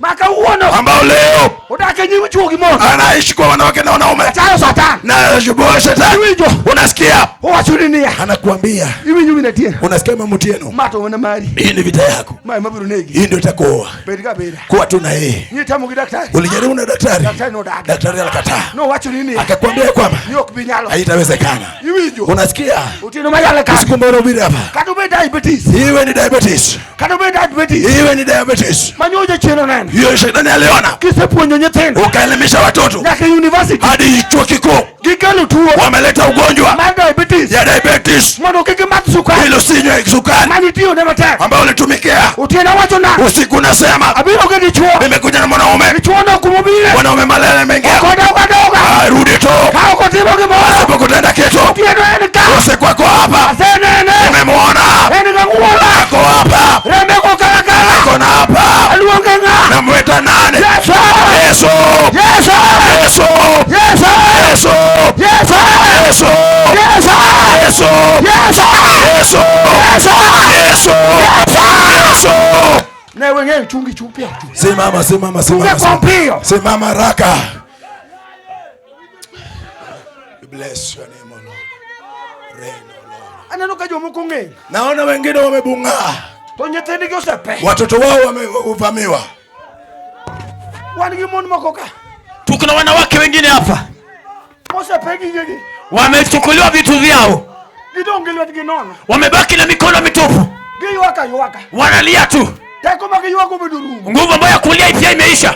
Ma kawuono ambao leo odak e nyim chwo gi mon. anaishi kwa wanawake na wanaume, Achayo Satan. na shubuha shetani. Iwinjo. Unasikia Owacho ni niya. Anakuambia, Iwinjo min Atieno. unasikia mama Otieno, Ma to mana mari. hii ni vita yako, Ma ema biro negi. hii ndio itakuoa. Bed ka beda. Kuwa tu na yeye. Nitamo gi daktari. Ulijaribu na daktari, Daktari nodagi. daktari alikataa, Nowacho ni niya. akakwambia kwamba Ni ok bi nyalo. haitawezekana. Iwinjo. Unasikia Otieno mayale ka. usiku mbona ubiri hapa, Kata obed diabetes. iwe ni diabetes, Kata obed diabetes. iwe ni diabetes. Manyoja chien oneno. Hiyo shetani aliona, Kisepuonjo nyithindo. ukaelimisha watoto Nyaka e university. hadi chuo kikuu, Gikelo tuo wameleta ugonjwa mar diabetes. ya diabetes, Mondo kik imadh sukari. ili usinywe sukari Manitiyo ne matek. ambayo ulitumikia. Otieno wacho na. Usiku nasema Abiro gi dichuo. nimekuja na mwanaume, Dichuo no kumobire. mwanaume malele mengia, Ok odoga doga. rudi tu Ka ok otimo gimoro. asipokutenda kitu. Otieno en ka. Usiku ako hapa, Asenene. nimemwona En ga ng'uola. ako hapa, Rembe kokalakala. ako na hapa, Aluonge ng'a. namwita nani? Yesu. Yesu, Yesu. Yesu, Yesu. Yesu, Yesu. Yesu, Yesu. Yesu, Yesu. Yesu, Yesu. Yesu, Yesu. Ne weng'eyo chungi chung piyo. Simama, simama, Chunge simama. kwa piyo. Simama haraka. We bless your name, O Lord. Reign, O Lord. Aneno ka jomoko ng'eny. Naona wengine wamebung'aa, To nyithindgi osepe. watoto wao wamevamiwa. Wan gi mon moko ka. Tuko na wanawake wengine hapa Mosepe gigegi. wamechukuliwa vitu vyao, Gidong' gi lwetgi nono. wamebaki na mikono mitupu, Giywak aywaka. wanalia tu. Teko ma giywago bende orumo. Nguvu ambayo ya kulia pia imeisha,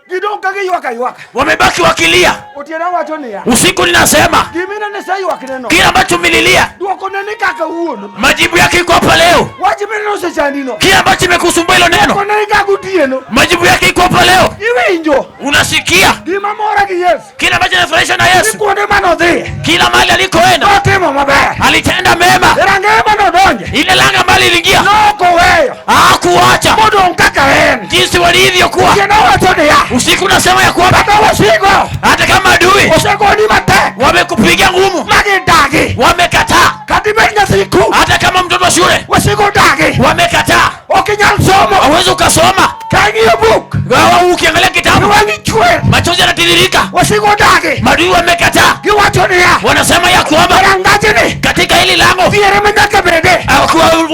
Gidong' ka giywak aywaka. wamebaki wakilia. Otieno awacho niya. Usiku ninasema Gimine niseywakneno. kile ambacho umelilia, Dwoko ne ni kaka wuon. majibu yake iko hapa leo. Wach mineno osechandino. Kile ambacho imekusumbua hilo Dwoko neno, ne ni kaka otieno. majibu yake iko hapa leo. Iwinjo. Unasikia Gima mora gi Yesu. kile ambacho inafurahisha na Ni Yesu, kuonde manodhiye. kila mahali alikoenda Notimo maber. alitenda mema. Rangeye manodonje. Ile langa ambalo iliingia Nok oweyo. hakuacha Modong' kaka en. jinsi walivyokuwa. Otieno awacho niya. Usiku nasema ya kwamba Kata wasigo. hata kama adui Osegoni matek. wamekupiga ngumu, Ma gidagi. wamekataa, Kata ibed nyathi ku. hata kama mtoto wa shule Wasigo odagi. wamekataa, Ok inyal somo. hauwezi ukasoma. Kang'iyo buk. Wewe ukiangalia kitabu Wang'i chwer. machozi yanatiririka. Wasigo odagi. Maadui wamekataa, Giwacho niya. wanasema ya kwamba Rangachni. katika hili lango Dhiere ma nyaka bede.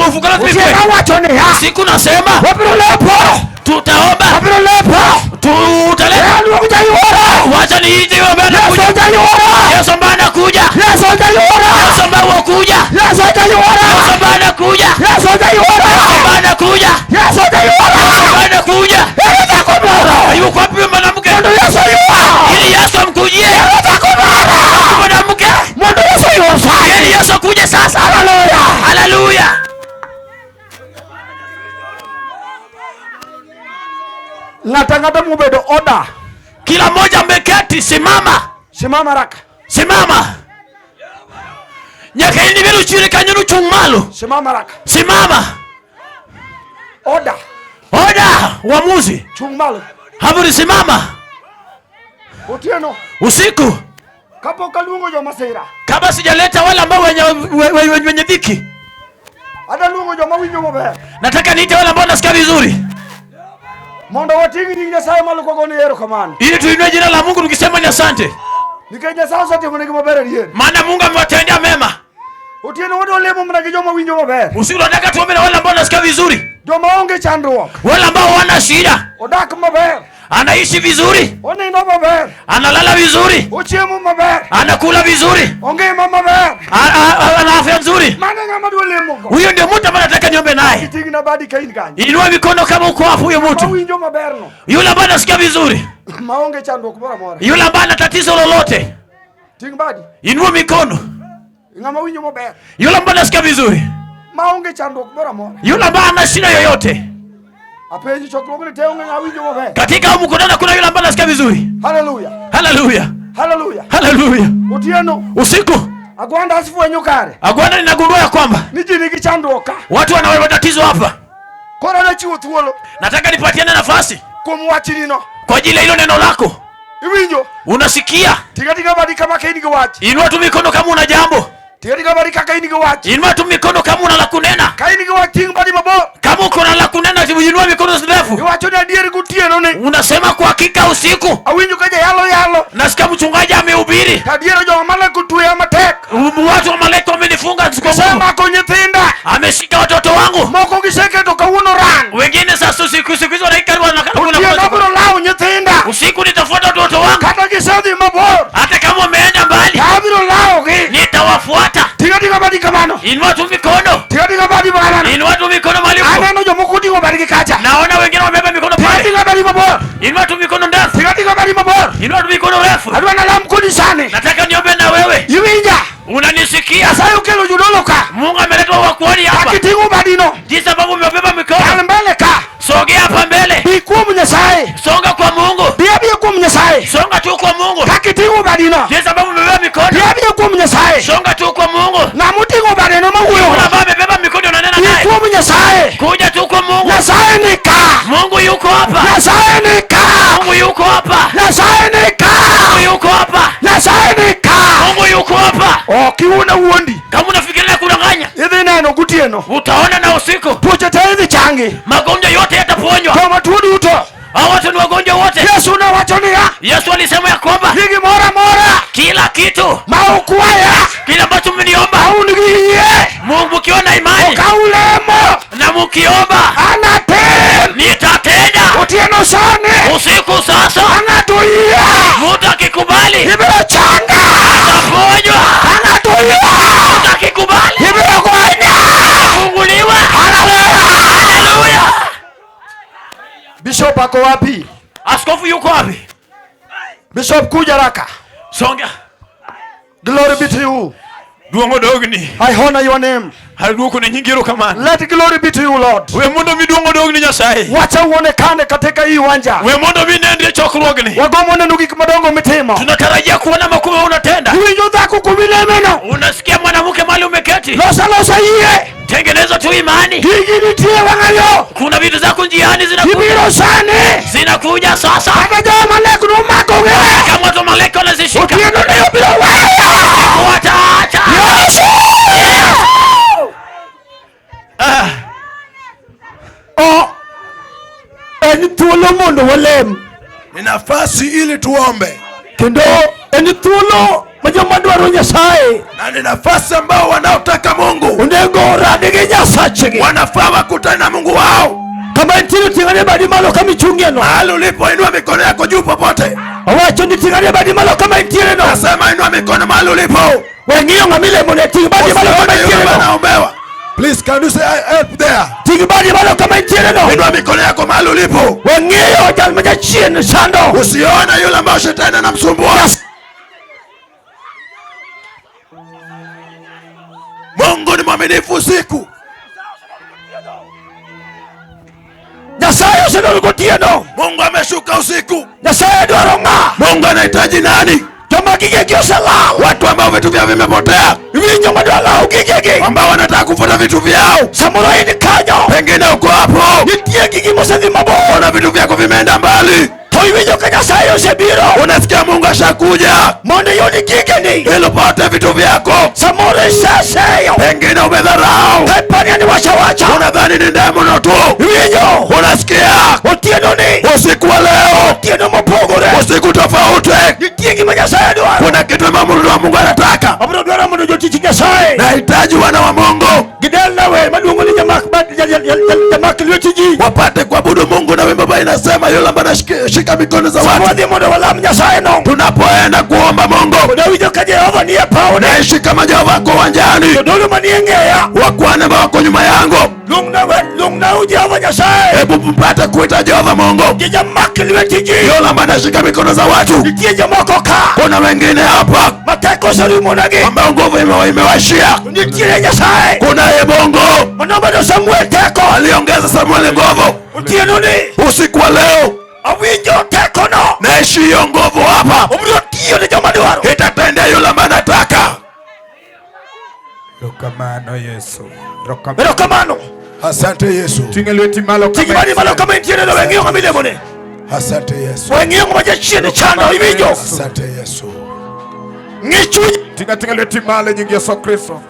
ufukara Otieno awacho niya. Siku nasema Wabiro lepo. tutaomba, Wabiro lepo. tutaleta. Aluong jayuoro. Wacha niite yule ambaye Yesu anakuja, jayuoro. Yesu ambaye anakuja, Yesu jayuoro. Yesu ambaye wakuja, Yesu jayuoro. Yesu ambaye anakuja, Yesu jayuoro. Yesu ambaye anakuja, Yesu jayuoro. Yesu ambaye anakuja. Ere dhako moro. Yuko wapi huyo mwanamke? Mondo Yesu oywa. Ili Yesu amkujie Ere dhako moro. mwanamke, Mondo Yesu oywa sani. ili Yesu akuje sasa. Haleluya. Haleluya! Ng'ato ang'ata mobedo oda. Kila mmoja ameketi, simama, Simama haraka. simama. Nyaka in ibed chini kanyo nochung' malo, Simama haraka. simama. Oda. Oda uamuzi, Chung' malo. hapo simama. Otieno. Usiku Kapok aluongo jomasira. kabla sijaleta wale ambao wenye, wenye, wenye dhiki, Adwa luongo joma winjo maber. nataka niite wale ambao wanasikia vizuri, Mondo wating' nying Nyasaye malo kwagone erokamano. ili tuinue jina la Mungu tukisema ni asante, Nikech Nyasaye osetimonegi maber adier. maana Mungu amewatendea mema. Otieno wadwa lemo mana gi joma winjo maber. Usiku nataka tuombe na wale ambao wanasikia vizuri, Joma onge chandruok. wale ambao hawana shida, Odak maber. anaishi vizuri, Onindo maber. analala vizuri, Ochiemo maber. anakula vizuri, Ongima maber. ana afya nzuri. Mano e ng'ama dwa lemogo. Huyo ndio mtu ambaye nataka niombe naye. Iting'na badi ka in kanyo. Inua mikono kama uko hapo, huyo mtu Mawinjo maberno. yule ambaye anasikia vizuri, Maonge chandruok moro amora. yule ambaye ana tatizo lolote, Ting' badi. inua mikono. Ng'ama winjo maber. Yule ambaye anasikia vizuri, Maonge chandruok moro amora. yule ambaye ana shida yoyote Apenji chokruogni te onge ng'ama winjo maber. katika huu mkutano, kuna yule ambaye anasikia vizuri. Haleluya. Haleluya, Haleluya. haleluya. Otieno. Usiku Agwanda asifwenyo kare. Agwanda, ninagundua ya kwamba Ni ji nigi chandruok ka. watu wana matatizo hapa. Koro anachiwo thuolo Nataka nipatiane nafasi kuom wachnino. kwa ajili ya hilo neno lako. Iwinjo? Unasikia? Ting' ating'a badi kama ka in gi wach. Inua tu mikono kama una jambo, Ting' ating'a badi kaka in gi wach. inua tu mikono kama una la kunena. Ka in gi wach ting' badi mabor. Kama uko na la kunena, inua mikono ndefu. Iwacho ni adier gotieno ni. Unasema kwa hakika usiku Awinjo ka jayalo yalo. nasikia mchungaji amehubiri, To adier jo Amalek otweya matek. watu wa Amaleki wamenifunga kwa nguvu, Gisemako nyithinda. ameshika watoto wangu Moko giseketo kawuono rang. wengine. Sasa usiku siku hizo wanaika Otieno abiro lawo nyithinda. usiku nitafuata watoto wangu, Kata gisedhi mabor. hata kama wameenda mbali To abiro lawogi. nitawafuata. Ting' ating'a badi kamano. Inua tu mikono, Ting' ating'a badi kamano. inua tu mikono mahali uko. Aneno jomoko oting'o badgi kacha. Naona wengine wamebeba mikono Ting' pale. ating'a badi mabor. Inua tu mikono ndefu, Ting' ating'a badi mabor. inua tu mikono refu. Adwa nalam kodi sani. Nataka niombe na wewe, Iwinja? unanisikia? Nyasaye okelo jodolo ka. Mungu ameleta wakuoni hapa, Kakiting'o badino. jinsi ambavyo umebeba Kal mikono. mbele ka. Sogea hapa mbele, Bi kuom Nyasaye. songa kwa Mungu, Bi abiya kuom Nyasaye. songa tu kwa Mungu, Kakiting'o badino. jinsi ambavyo umebeba Bi mikono, abiya kuom Nyasaye. songa tu kwa Mungu. Ng'ama oting'o badeno mawuoyo. Yule ambaye amebeba mikono unanena Bi naye, kuom Nyasaye. kuja tu kwa Mungu. Nyasaye ni ka. Mungu yuko hapa, Nyasaye ni ka. Mungu yuko hapa, Nyasaye ni ka. Mungu yuko hapa, Nyasaye ni ka. Mungu yuko hapa. Ok iwuon awuondi. Kama unafikiria kudanganya, Idhi neno gotieno. utaona na usiku Tuoche te idhi changi. magonjwa yote yatapona. Hao watu ni wagonjwa wote. Yesu nowacho niya, Yesu alisema ya kwamba ni gimoro amora kila kitu, ma ukwaya kile ambacho mmeniomba, un gi yie Mungu mkiwa na imani ka ulemo na mkiomba, anatim. Nitatenda. Otieno sani Usiku sasa, ang'ato yie mtu akikubali ibiro changa, ataponywa. ang'ato yie Mtu akikubali ibiro gonya. funguliwa. Haleluya! Bishop ako wapi? Askofu yuko wapi? Bishop kuja haraka. Songa. Glory be to you. Duong' odogni. I honor your name. Aduoko ne nyingi erokamano. Let glory be to you, Lord. We mondo mi duong' odogni Nyasaye. Wacha uonekane katika hii uwanja. We mondo mi nendie chokruogni. Wagomo neno gik madongo mitimo. Tunatarajia kuona makubwa unatenda. Iwinjo dhako kumilemeno, Unasikia mwanamke mahali umeketi, losa losa yie, tengeneza tu imani. gigi nitie wang'ayo, Kuna vitu zako njiani zinakuja, ibiro sani zinakuja sasa. kata joma lek nomakogi Kama watu malaika wanazishika, otieno ne obiro weyo wataacha. Yesu. Ah, O en thuolo mondo walem Ni nafasi ili tuombe, kendo en thuolo ma joma dwaro Nyasaye na ni nafasi ambao wanaotaka Mungu onego orad gi Nyasachgi. wanafaa wakutane na Mungu wao. Kama intiere ting'ane badi malo kama ichung'ie no. Mahali ulipo, inua mikono yako juu popote. Owacho ni ting'ane badi malo kama intiere no. Nasema inua mikono mahali ulipo. We ng'iyo ng'ama ilemone, ting' badi malo kama Usione yule intiere no. anaombewa. Please, can you say help there? Ting' badi malo kama intiere no. Inua mikono yako mahali ulipo. We ng'iyo jal ma jachien sando. Usione yule ambaye shetani anamsumbua. Mungu ni mwaminifu usiku. Nyasaye osedor gotieno. Mungu ameshuka usiku. Nyasaye dwaro ng'a? Mungu anahitaji nani? Joma gigegi oselal. Watu ambao vitu vyao vimepotea, Iwinjo madwa lawo gigegi. ambao wanataka kufuata vitu vyao. Samoro in kanyo. Pengine uko hapo, Nitie gigi mosedhi mabor. ona vitu vyako vimeenda mbali, To iwinjo ka Nyasaye osebiro unasikia Mungu ashakuja mondo iyud gigeni. ili upate vitu vyako. Samoro iseseyo. Pengine umedharau, Ipania ni wacha wacha. unadhani ni demono tu. Iwinjo. Unasikia Otieno ni. usiku wa leo, Otieno mopogore. usiku tofauti. Nitie gima Nyasaye dwaro. Kuna kitu ambacho wa Mungu anataka. Abiro dwaro mondo jotich Nyasaye. Nahitaji wana wa Mungu Gidel wer maluongo ni jamak jamak lwet ji. wapate kuabudu Mungu, na wimbo ambayo inasema yule ambaye anashika mikono za watu. Wadhi mondo walam Nyasaye no. Tunapoenda kuomba Mungu, Nawinjo ka Jehova nie pawne. naishi kama Jehova ako uwanjani, Jodolo manie ng'eya. wakuhani ambao wako nyuma yangu, Luongna Jehova Nyasaye. hebu mpate kuita Jehova Mungu, Gi jamak lwet ji. yule ambaye anashika mikono za watu. Nitie jomoko ka. Kuna wengine hapa Ma teko oserumonegi. ambao nguvu imewashia. Nitiere Nyasaye. Kunaye Mungu Manomedo Samuel teko. aliongeza Samueli nguvu. Otieno ni. Usiku wa leo Awinjo tekono. naishi hiyo nguvu hapa, Obiro tiyo ne joma dwaro. itatendea yule ambaye anataka. Erokamano Yesu. Erokamano. Erokamano. Asante Yesu, Ting'e lweti malo Ting' badi malo kama intiere no. We ng'iyo ng'ama ilemone. asante Yesu, We ng'iyo ng'ama jachien chando. Iwinjo. asante Yesu. Ng'i chuny. Ting'a ting'a lweti malo e nying Yesu Kristo.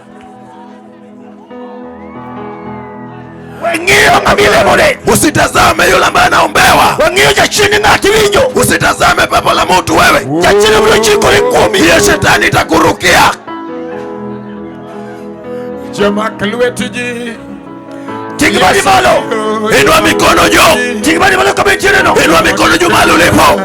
We ng'iyo ng'ama ilemone. Usitazame yule ambaye anaombewa, We ng'iyo jachien ng'ato iwinjo. usitazame pepo la mtu wewe. Jachien obiro chikore kuomi. Hiyo shetani itakurukia. Jamak lweti ji. Ting' badi malo. Inua mikono juu, Ting' badi malo kama intiere no. inua mikono juu mahali ulipo.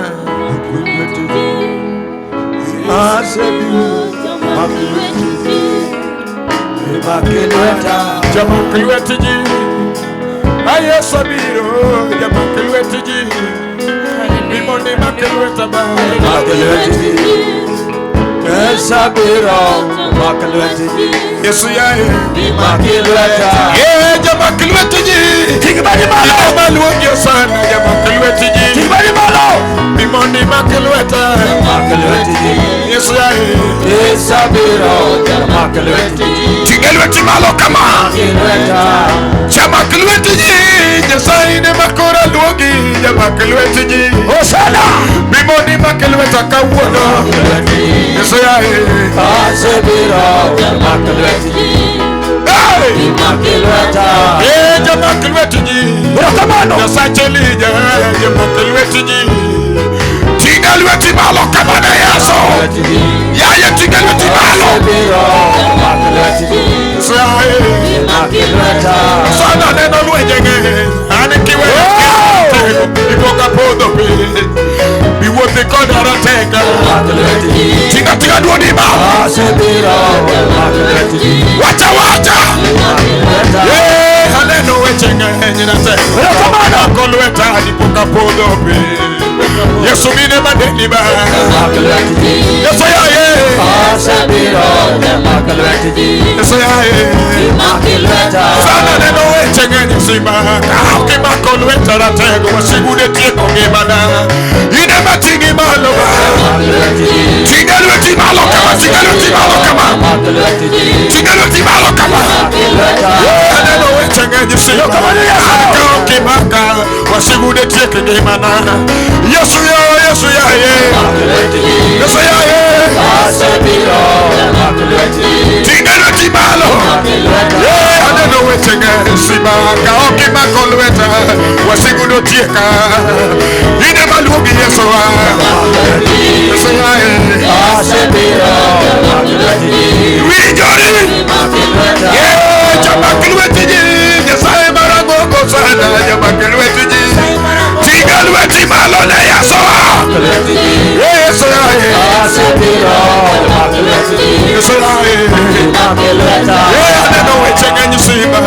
Jamak lweti ji. A Yesu abiro. Jamak lweti ji. Bimoni mak lweta ba. Yesu yaye. Eh, jamak lweti ji. Ting' badi malo. Joma luongi Hosana. Jamak lweti ji. Ting' badi malo. Bimoni mak lweta. Yesu yaye. Ting'e lweti malo kama. Jamak lweti ji. Nyasaye ne makora luongi. Jamak lweti ji. Hosana. Bimoni mak lweta kawuono. Yesu yaye. Hey! Eh, Jamak lwet ji. Erokamano. Nyasache Elija, jamak lwet ji. Tinga lweti malo kama ne Yesu. Yaye tinga lweti malo. Sae. Sana neno lwenje ng'eny. An kiweyo teko, ipoka podho piny. Biwuothi koda rateka. Tinga tinga duondi malo. Wacha wacha. Eh, aneno weche ng'eny ratego. Mako lweta dipoka podho piny. Yesu mine madeni ba. Yesu yaye. Yesu yaye. Sana neno weche ng'eny simba. Ka ok imako lweta ratego, wasigude tieko ngimana. In ema ting'i malo ba. Tinga lweti malo kama, tinga lweti malo kama. Tinga lweti malo kama. Aneno weche ng'eny simba. Ka ok imaka, wasigude tieko ngimana. Yesu yo, Yesu yaye. Yesu yaye. Tinga lweti malo. Yeah, aneno weche ng'eny simba. Ka ok imako lweta, wasigudo tieka. In ema luongi Yesu wa. Yesu yaye. Winjori. Yeah, jamak lweti ji. Nyasaye marangongo sana, jamak lweti ji. Tinga lweti malo ne Yesu wa. Yesu yaye. Yesu yaye. Yeah, aneno weche ng'eny simba.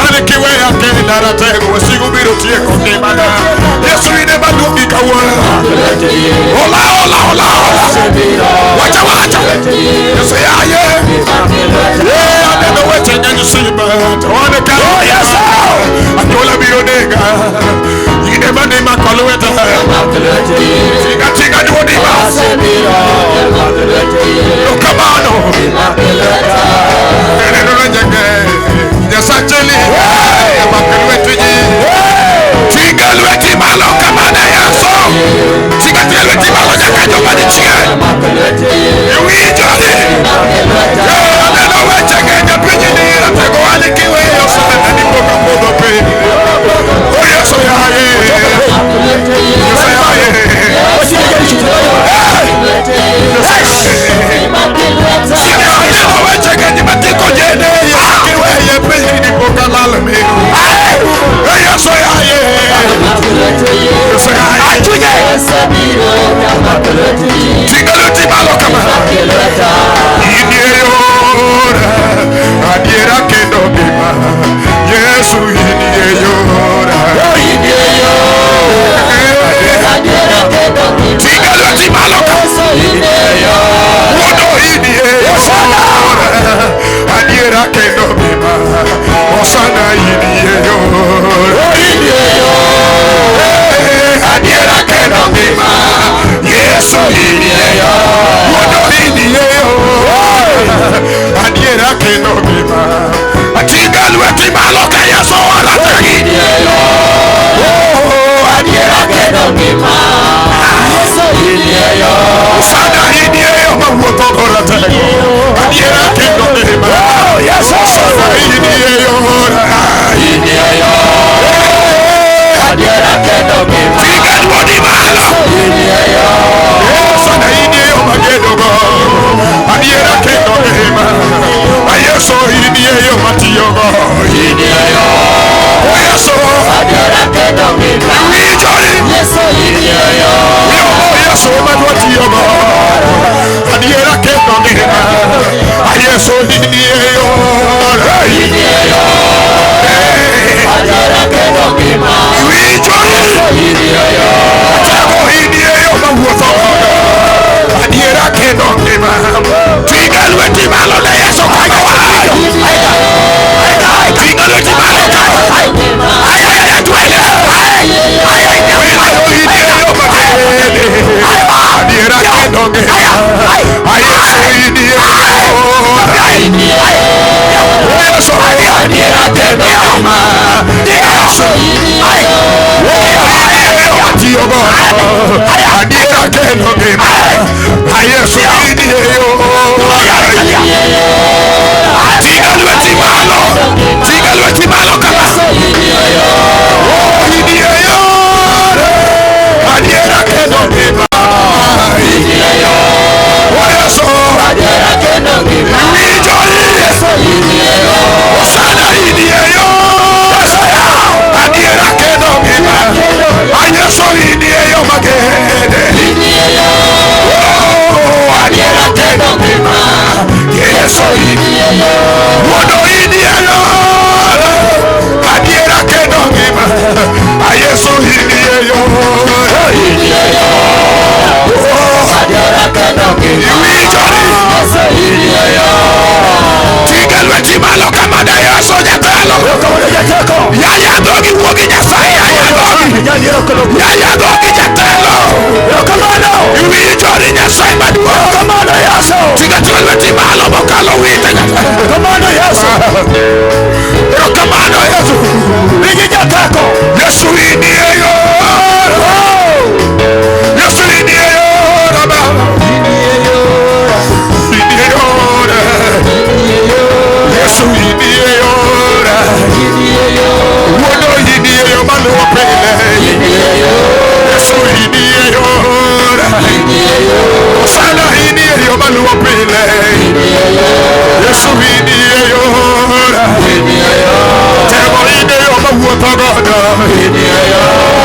An kiweya kenda ratego, wasigu biro tieko ngimana. Yesu in ema luongi kawuono. Ola, ola, ola, ola. Wacha, wacha. Yesu yaye. Yeah, aneno weche ng'eny simba. To an ka Yesu. Anyuola biro nega. In ema nimako lweta. Tinga, tinga duondi ma. Erokamano. Aneno weche ng'eny. Nyasache Elija, jamak lweti ji. Tinga lweti malo kama ne Yesu. Tinga tinga lweti malo nyaka joma ni chien. Iwinjori. Eh, aneno weche ng'eny e pinyni, ratego an kiweyo sana dipoka podho piny. Oh, Yesu yaye. Yesu yaye. Aneno weche ng'eny matiko jene, Yesu kiweye piny dipoka lal minu. Eh, Yesu yaye. Yesu yaye. Tinga lweti malo kama. In e yor, adiera kendo ngima. Yesu in e yor. Tinga lweti malo kama. Wuono in e yor, adiera kendo ngima. Hosana in e yor. Adiera kendo ngima. Yesu in e yor. Wuono in e yor. Adiera kendo ngima. Tinga lweti malo ka Yesu orategi. Oh, adiera kendo ngima. Sana in e yo mawuotho go ratego. Adiera kendo ngima. Sana in e yor. Tinga duondi malo. Sana in e yo magedogo. Adiera kendo ngima. Yesu in e yo matiyogo. Oh, Yesu. Iwinjori. Yo, Yesu ema dwa tiyogo. Adiera kendo ngima. Yesu in e yor. Iwinjori. Atego in e yo mawuotho godo. Adiera kendo ngima. Tinga lweti malo ne Yesu kama wacho. Tinga lweti malo kama. Ay, ay, ay, twende. Ay, ay, ay, in e yo magene. Adiera kendo ngima. Yesu in e yor. Yesu adiera kendo ngima. Yesu matiyogo. Adiera kendo ngima. Yesu in e yor. Tinga lweti malo. Tinga lweti malo kama. Tinga lweti malo kama da Yesu jatelo. Yaya dhogi wuogi Nyasaye, yaya dhogi. Yaya dhogi jatelo. Iwinjo ni Nyasaye maduong'. Tinga tinga lweti malo mokalo wite Nyasaye. Erokamano Yesu. Yesu inie yo. Yesu inie yo Baba. Inie yo. Yesu inie yora. Wuono inie yo maluwo pile. Yesu inie yora. Hosana inie yo maluwo pile. Yesu inie yora. Temo inie yo mawuotho godo.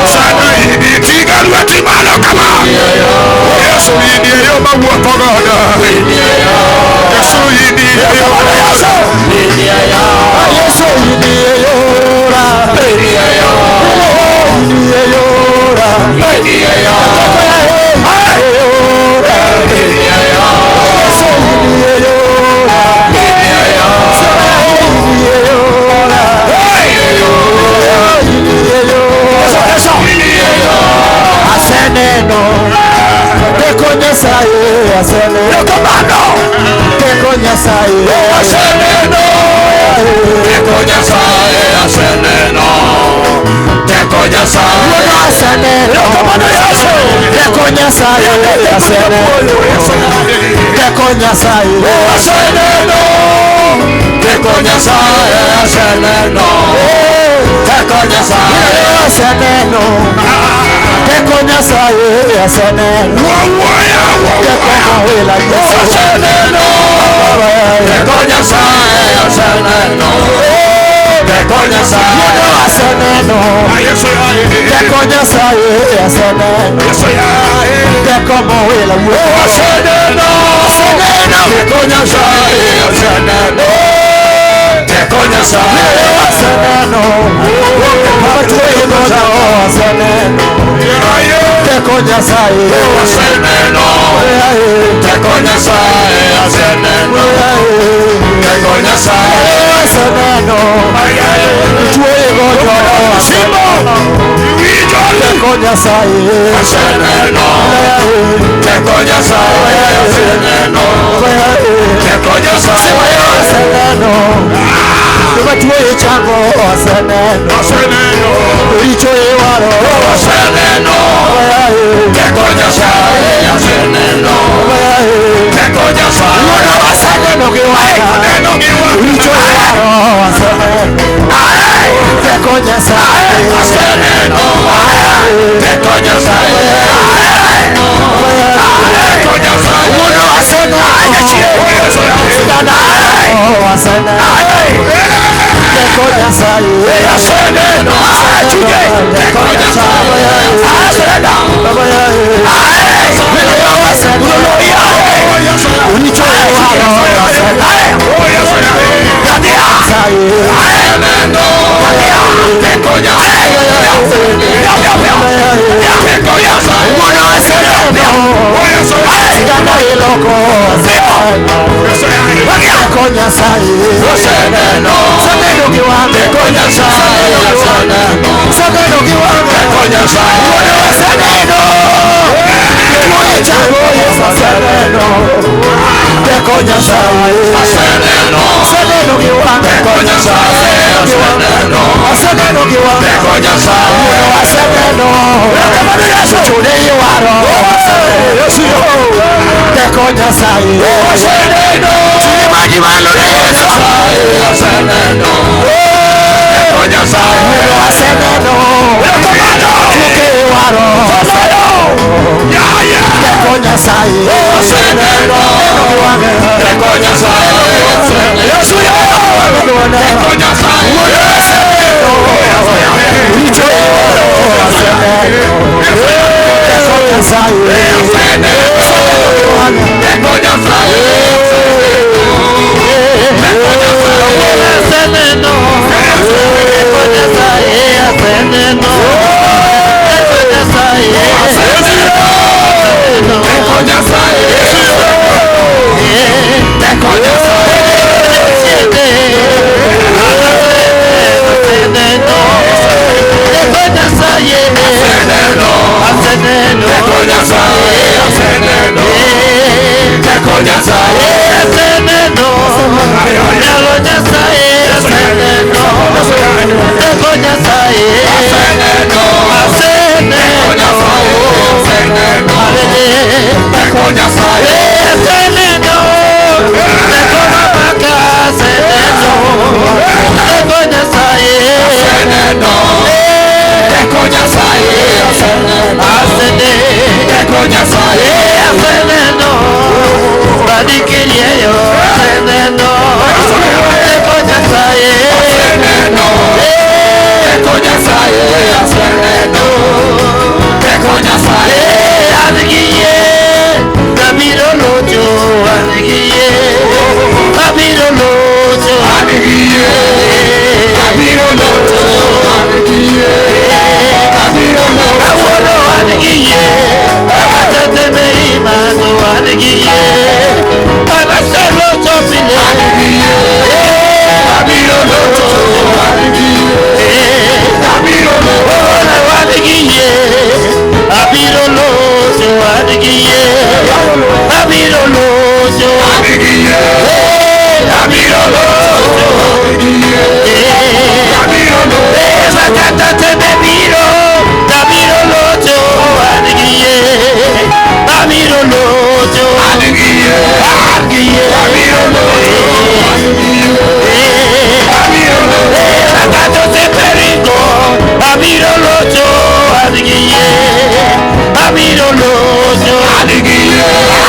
Hosana inie tinga lweti malo kama. Yesu inie yo mawuotho godo. Yesu inie yo. Yesu inie yora. Inie yora. Yesu inie yora. Inie yora. Inie yora. Aseneno teko Nyasaye aseneno teko Nyasaye aseneno Teko Nyasaye aseneno. Teko Nyasaye aseneno teko Nyasaye aseneno teko Nyasaye aseneno. Teko Nyasaye aseneno. Teko Nyasaye aseneno teko Nyasaye aseneno Wawuoya teko mawila Yesu aseneno. Teko Nyasaye aseneno. Teko Nyasaye aseneno Yesu yae. teko Nyasaye aseneno Yesu yae. teko mawila Aseneno. aseneno Teko Nyasaye aseneno. Teko Nyasaye aseneno matuegono aseneno teko Nyasaye aseneno. Teko Nyasaye aseneno. Teko Nyasaye aseneno tuegono aseneno teko Nyasaye aseneno. Teko Nyasaye aseneno. Teko Nyasaye aseneno matuo chango aseneno aseneno. richo iwaro Aseneno. Teko Nyasaye aseneno. Teko Nyasaye aseneno gi wanga neno gi wang' richo iwaro aseneno teko Nyasaye aseneno. Teko Nyasaye. Teko Nyasaye. Aseneno teko Nyasaye Aseneno. Teko Nyasaye. richo iwaro Nyasaye Teko Nyasaye. Teko Nyasaye. Sigana iloko teko Nyasaye Aseneno. Aseneno gi wang'e Teko Nyasaye. Aseneno. Aseneno gi wang'e Teko Nyasaye. Aseneno Tuoye chango Yesu aseneno teko Nyasaye Aseneno. Aseneno gi wang'e Teko Nyasaye. Aseneno. Aseneno gi wang'e Teko Nyasaye. Aseneno Chune iwaro teko Nyasaye Aseneno. Maji malo ne Yesu Aseneno. Teko Nyasaye. Aseneno Tuke iwaro Yaya. teko Nyasaye Aseneno. Teko Nyasaye. Yesu Teko Nyasaye. Richo teko Nyasaye Aseneno. Teko Nyasaye. Aseneno, teko Nyasaye aseneno, teko Nyasaye. Aseneno teko Nyasaye. An gi yie, abiro locho. An gi yie, abiro locho. An gi yie, abiro locho. An gi yie, abiro locho. Kawuono an gi yie, kata tembe imako an gi yie. Aselocho pile. An gi yie, abiro locho. An gi yie, abiro locho. An gi yie, abiro locho. An gi yie, abiro locho. An gi yie, abiro locho. An gi yie, abiro locho. Kata tembe biro, abiro locho. An gi yie, abiro locho. An gi yie, an gi yie, abiro locho. An gi yie, abiro locho. Kata tembe ringo, abiro locho. An gi yie, abiro locho. An gi yie,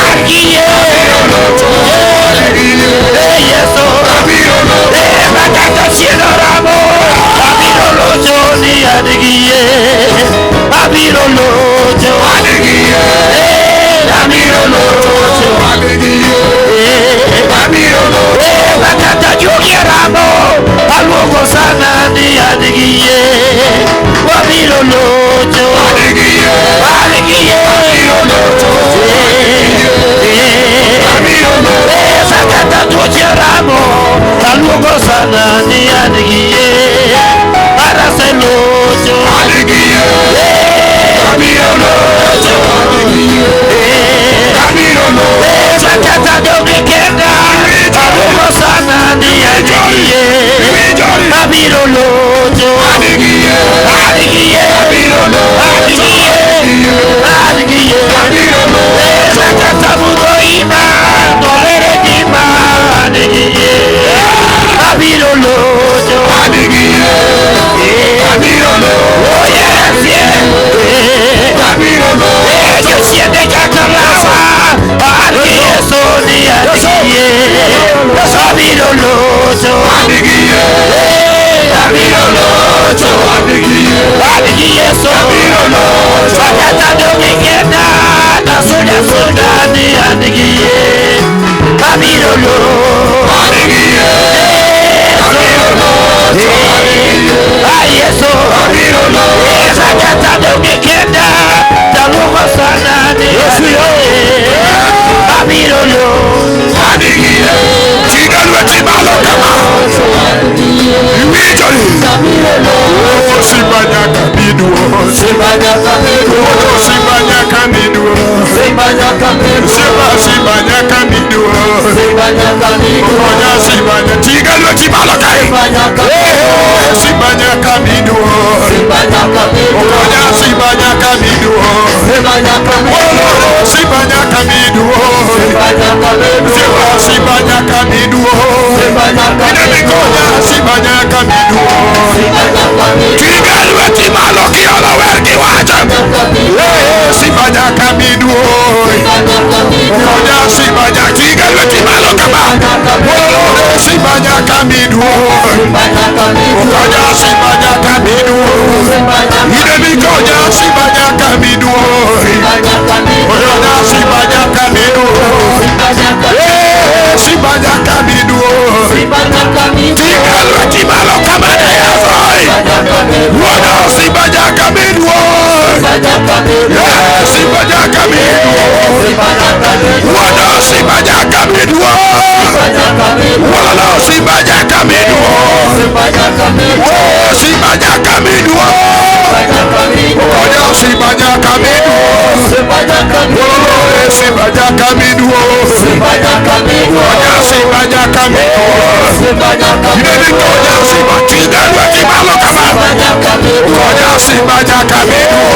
an gi yie, abiro locho. An gi yie, Yesu, abiro locho. Kata chielo ramo, abiro locho ni an gi yie, abiro locho. An gi yie, abiro locho. An gi yie, abiro locho. Kata juogi ramo, aluongo sana ni an gi yie, wabiro locho. An gi yie, an gi yie, abiro locho. Abiro locho. Kata tuoche ramo, aluongo sana ni an gi yie, araselocho. An gi yie, abiro locho. An gi yie, abiro locho. Kata donge kenda, aluongo sana ni an gi yie, abiro locho. An gi yie, an gi yie, abiro locho. An gi yie, an gi yie, abiro locho. Kata mudho ima, tolere ngima, an gi yie, abiro locho. An gi yie, abiro locho. Oh yes, yeah. Abiro locho. Jochiende kaka lawa, an gi Yesu ni an gi yie, abiro locho. An gi yie, abiro locho. An gi yie, an gi Yesu, abiro locho. Kata donge kenda, nasuda suda ni an gi yie, abiro locho. An gi yie, abiro locho. Ah Yesu, abiro locho. Kata donge kenda, taluongo sana ni an gi yie, abiro locho. An gi yie, Tinga lweti malo kama. Iwinjori. Oh, Simba nyaka biduo. Simba nyaka biduo. Oh, Simba nyaka biduo. Simba nyaka biduo. Simba, Simba nyaka biduo. Simba nyaka biduo. Okonya Simba nyaka. Tinga lweti malo kae. Simba nyaka Eh, Simba nyaka biduo. Simba nyaka biduo. Okonya Simba nyaka biduo. Simba nyaka biduo. Oh, Simba nyaka biduo. Simba nyaka biduo. Simba, Simba nyaka biduo. Simba nyaka Inamikonya Simba nyaka biduo. Simba nyaka biduo. Tinga lweti malo kiolo wer kiwacho. Eh, Simba nyaka biduo. Okonya Simba nyaka. Tinga lweti malo kama. Oh, Simba nyaka biduo. Okonya Simba nyaka biduo. Inamikonya Simba nyaka biduo. Okonya Simba nyaka biduo. Eh, Simba nyaka biduo. Tinga lweti malo kama ne Nyasaye. Wuono Simba nyaka biduo. Eh, Simba nyaka biduo. Wuono Simba nyaka biduo. Wuono Simba nyaka biduo. Oh, Simba nyaka biduo. Okonya Simba nyaka biduo. Oh, Simba nyaka biduo. Okonya Simba nyaka biduo. Inenikonya Simba tinga lweti malo kama. Okonya Simba nyaka biduo.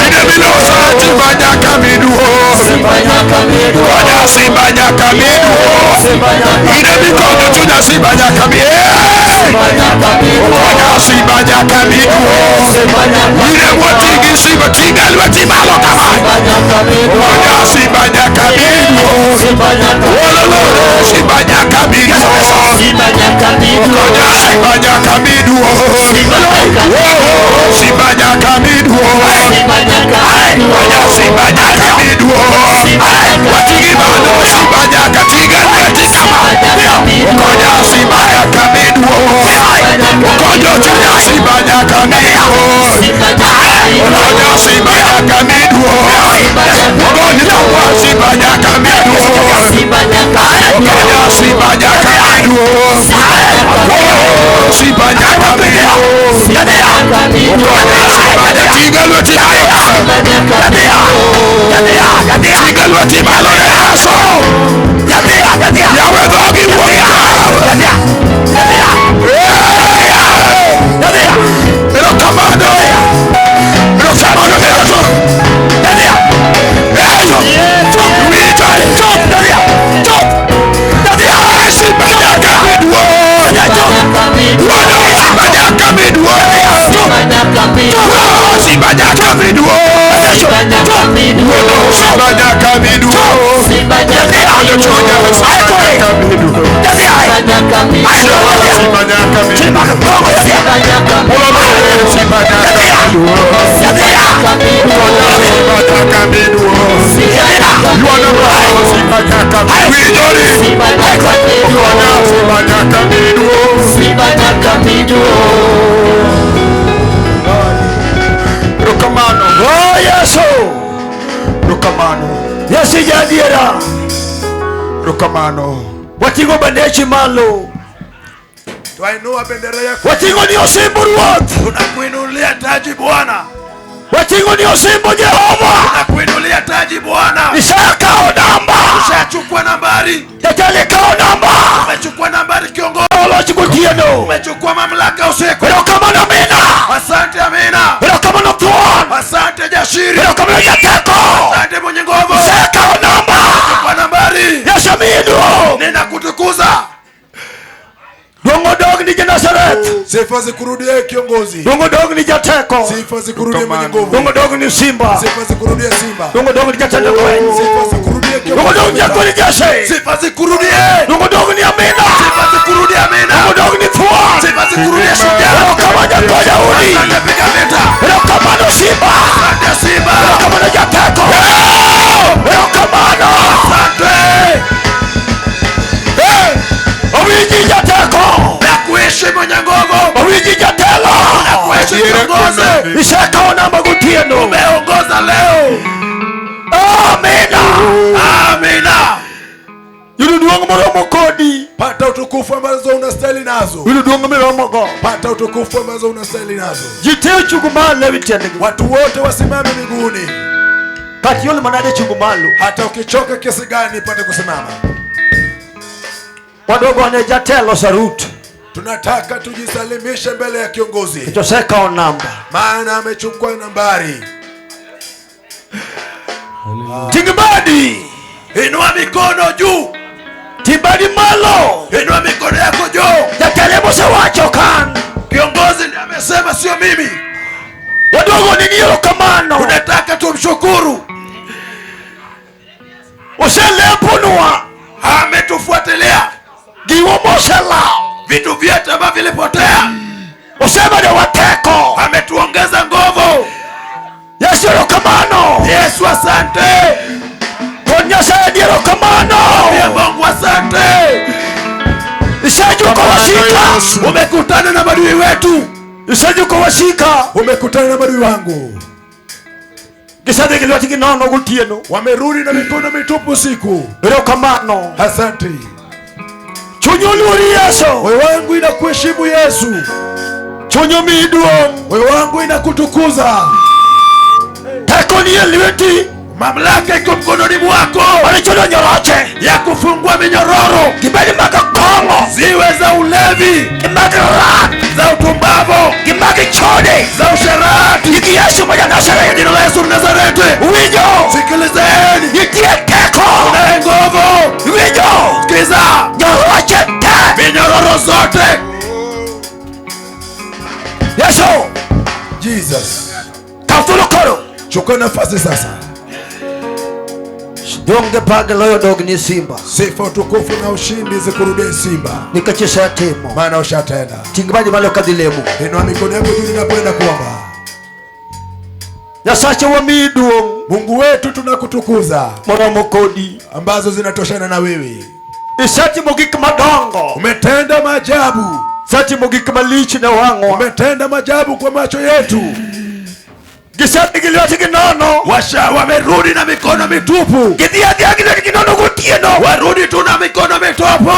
Inemilosa Simba nyaka biduo. Okonya Simba nyaka biduo. Inemikonya chunya Simba nyaka biduo. Okonya Simba nyaka biduo. Inemwatigi Simba tinga lweti malo kama. Okonya Simba nyaka biduo. Olololo Simba nyaka biduo. Okonya Simba nyaka biduo. Oh, Tinga lweti malo ne Yesu. Yawe dhogi wuok. Erokamano. Erokamano Yesu. Erokamano. Oh Yesu. Erokamano. Yesu jadiera. Erokamano. Wating'o bandechi malo. Twainua bendera yako. Wating'o ni osimbo Ruoth. Tunakuinulia taji Bwana. Wating'o ni osimbo Jehova. Tunakuinulia taji Bwana. Isakawo namba. Ushachukua nambari. Jatelo ikawo namba. Umechukua nambari kiongozi. Oloch gotieno. Umechukua mamlaka usiku. Erokamano Amina. Asante Amina. Erokamano Thuon. Asante Jashiri. Erokamano Jateko. Asante mwenye nguvu. Isakawo namba. Umechukua nambari. Yesu amiyi duong'. Ninakutukuza. Duong' odog ni ja-Nazareth. Sifa zikurudie kiongozi. Duong' odog ni jateko. Sifa zikurudie mwenye nguvu. Duong' odog ni simba. Sifa zikurudie simba. Duong' odog ni jatend lweny. Sifa zikurudie Duong' odog ni jakony Jesse. Sifa zikurudie. Duong' odog ni Amina. Sifa zikurudie Amina. Duong' odog ni Thuon. Sifa zikurudie shujaa. Erokamano jakony Daudi. Asante piga vita. Erokamano simba. Asante simba. Erokamano jateko. Erokamano. Asante. Owinji jateko. Na kuishi mwenye nguvu. Owinji jatelo. Na kuishi kiongozi. Isekawo namba gotieno. Umeongoza leo. Amina. Amina. Yudo duong' moromo kodi. Pata utukufu ambazo unastahili nazo. Yudo duong' miromogo. Pata utukufu ambazo unastahili nazo. Ji te ochung' malo ewi tiendgi. Watu wote wasimame miguuni. Kata iol manade chung' malo. Hata ukichoka kiasi gani pate kusimama. Wadogo ne jatelo sarut. Tunataka tujisalimishe mbele ya kiongozi. Osekawo namba. Maana amechukua nambari. Ting' badi. Inua mikono juu. Ting' badi malo. Inua mikono yako juu. Jatelo emosewacho kan. Kiongozi ndiye amesema, sio mimi. Wadogo ni erokamano. Tunataka tumshukuru. Oseleponwa. Ametufuatilia. Gigo moselal. Vitu vyote ambavyo vilipotea. Osemedowa teko. Ametuongeza nguvu. Yesu erokamano. Yesu asante. Kon Nyasaye ni erokamano. Mwambie Mungu asante. Isejuko wasika. Umekutana na maadui wetu. Isejuko wasika. Umekutana na maadui wangu. Gisedhi gi lwetgi nono gotieno. Wamerudi na mikono mitupu usiku. Erokamano. Asante. Chuny oluori Yesu. Moyo wangu inakuheshimu Yesu. Chuny omiyi duong'. Moyo wangu inakutukuza. Teko ni e lweti. Mamlaka iko mkononi mwako. Maricho nyoroche. Ya kufungua minyororo. Gibed mag kong'o. Ziwe za ulevi. Gi mag rak. Za utumbavu. Gi mag chode. Za usherati. Gi Yesu ma ja-Nazareth. Jina la Yesu Mnazareti. Winjo. Sikilizeni. Nitie teko. Kunaye nguvu. Winjo. Sikiza. Nyoroche te. Minyororo zote. Yesu. Jesus. Kaw thuolo koro. Chukua nafasi sasa. Donge pag loyo dog ni simba. Sifa, utukufu na ushindi zikurudie simba. Nikech isetimo. Maana ushatenda. Ting' badi malo kadhi lemo. Inua mikono yako juu ninapoenda kuomba. Nyasache wamiyi duong'. Mungu wetu tunakutukuza. Moromo kodi. Ambazo zinatoshana na wewe. Isetimo gik madongo. Umetenda maajabu. Isetimo gik malich ne wang'wa. Umetenda maajabu kwa macho yetu. Gisedhi gi lwetgi nono. Washa wamerudi na mikono mitupu. Gidhi adhiya gi lwetgi nono gotieno. Warudi tu na mikono mitupu.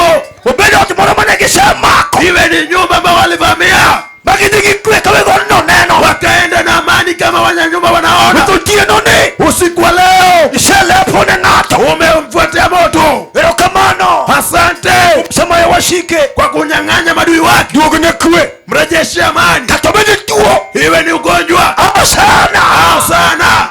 Obedo ot moro mane gisemako. Iwe ni nyumba ambayo walivamia. Ma gidhi gi kwe ka weg odno neno. Wakaenda na amani. Hadi kama wanyanyumba wanaona. Otieno ni Usiku wa leo iselepo ne ng'ato. umemfuatia moto. Erokamano. Asante Samaye wasike kwa kunyang'anya madui wake. duogne kwe. Mrejeshe amani, Kata obed ni tuo iwe ni ugonjwa ama sana. au sana.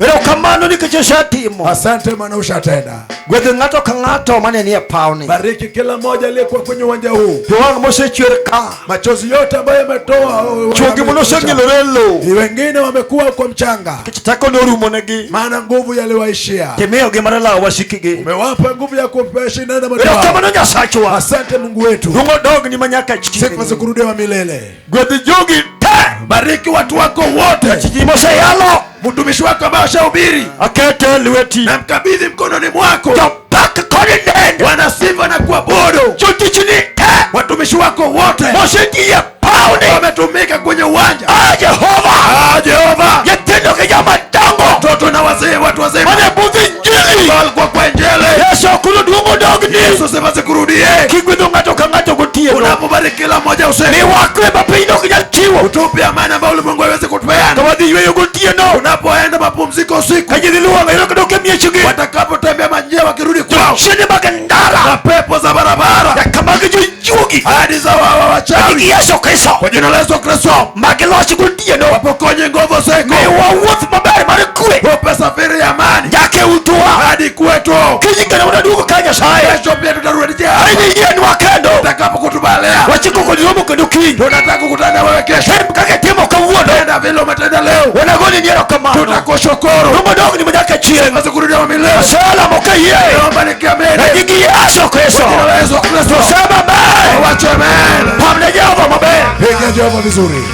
Erokamano nikech osetimo. Asante maana ushatenda. Gwedh ng'ato ka ng'ato mane nie pawni. Bariki kila mmoja aliyekuwa kwenye uwanja huu, Pi wang' mosechwer ka. machozi yote ambayo yametoa Chuogi monoseng'ilore e lowo. wengine wamekuwa kwa mchanga, Nikech teko norumonegi. maana nguvu yaliwaishia. Timiyogi mar lawo wasikgi. Umewapa nguvu ya kupashindana na madui. Erokamano Nyasachwa. Asante Mungu wetu, Duong' odogni manyaka sifa chieng'. zikurudia wa milele. Gwedh jogi te. Bariki watu wako wote, Ji moseyalo. mtumishi wako ambaye ashahubiri, Akete e lweti. na mkabidhi mkononi mwako. Jopak kod nende. Wanasifa na kuabudu Jotichni te. watumishi wako wote Mosetiyo e pawni. wametumika kwenye uwanja. Ah Jehova. Ah, Jehova, Nyithindo gi jomadongo. watoto na wazee, watu wazima Mane budh injili. ambao walikuwa kwa Injili. Yesu okulo duong' odogni. Yesu, sifa zikurudie Kigwedho ng'ato ka ng'ato gotieno. unapobariki kila mmoja usiku, Miwa kwe ma piny ok nyal chiwo. utupe amani ambayo ulimwengu haiwezi kutupeana. Ka wadhi yweyo gotieno. Unapoenda mapumziko usiku, Ka ji dhi luwo ng'ayo kendo e miechgi. watakapotembea manjia wakirudi kwao, Jochiende mag ndara. na pepo za barabara Nyaka mag jojuogi. hadi za wachawi, Gi Yesu Kristo. kwa jina la Yesu Kristo Magiloch gotieno. wapokonye nguvu usiku, Miwa wuoth maber mar kwe. upe safiri ya amani Nyaka e utwa. hadi kwetu. Kiny kendo wanaduogo ka Nyasaye. Kesho pia tutarudi hapa Aini yienwa kendo. utakapokutubalia. Wachiko kod romo kendo kiny. Tunataka kukutana na wewe kesho. Tim kaka itimo kawuono. Tenda vile umetenda leo, Wanagoni ni erokamano. tutakushukuru. Romo dogni manyaka chieng'. Sifa zikurudia wa milele. Aselamo kayie. Naomba nikiamini E nying Yesu Kristo. Kwa jina la Yesu Kristo. Sema amen. Wache amen. Pamne Jehova maber. Piga Jehova vizuri.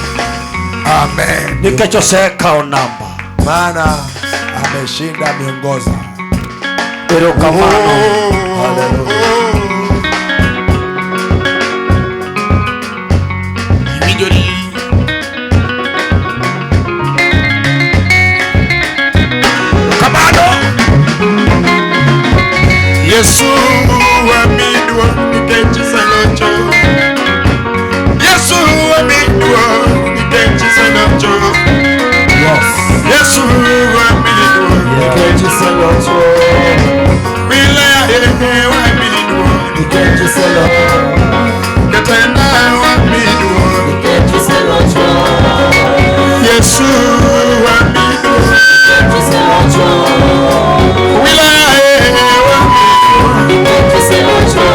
Amen. Nikech osekawo namba. Maana ameshinda miongoza. Erokamano. Haleluya. Kamano Yesu wamidwa nikech iselocho Yesu wamidwa nikech iselocho Yes. Yesu wamidwa Nikech iselocho. Wilaya ehe wamidwa Nikech iselocho. Katenda wamidwa Nikech iselocho, Yesu wamidwa nikech iselocho, Wilaya ehe wamidwa nikech iselocho,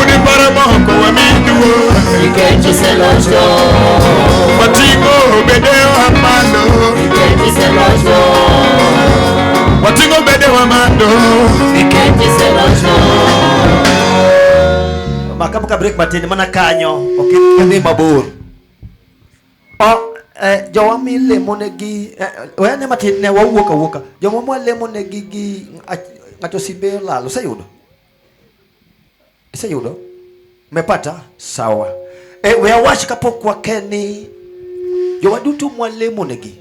Udi paramoko wamidwa nikech iselocho, Wating'o bedewa malo nikech iselocho, Wating'o bedewa malo nikech iselocho. Maka maka break matin mana kanyo. Ok Idhi mabor. O, jowa milemonegi weyane matin ne wawuok awuoka. Joma mwalemonegi gi ng'ato simbe olal oseyudo? Iseyudo? Umepata? Sawa. We awach kapok wake ni jowa duto mwalemonegi.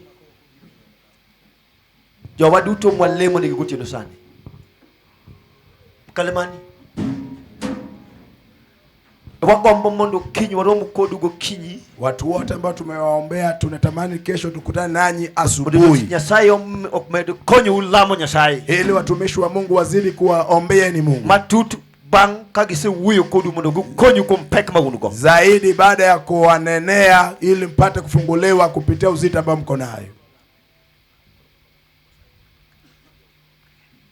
Jowa duto mwalemonegi gotieno sani. Kalemani. Wagombo mondo kiny warom kodu gokinyi. Watu wote ambao tumewaombea tunatamani kesho tukutane nanyi Mondo asubuhi Nyasaye omed konyou lamo Nyasaye. ili watumishi wa Mungu wazidi kuwaombeeni Mungu Matut bang' ka gisewuoyo kodu mondo gikonyu kuom pek ma un go. zaidi baada ya kuwanenea ili mpate kufunguliwa kupitia uzito ambao mko nayo.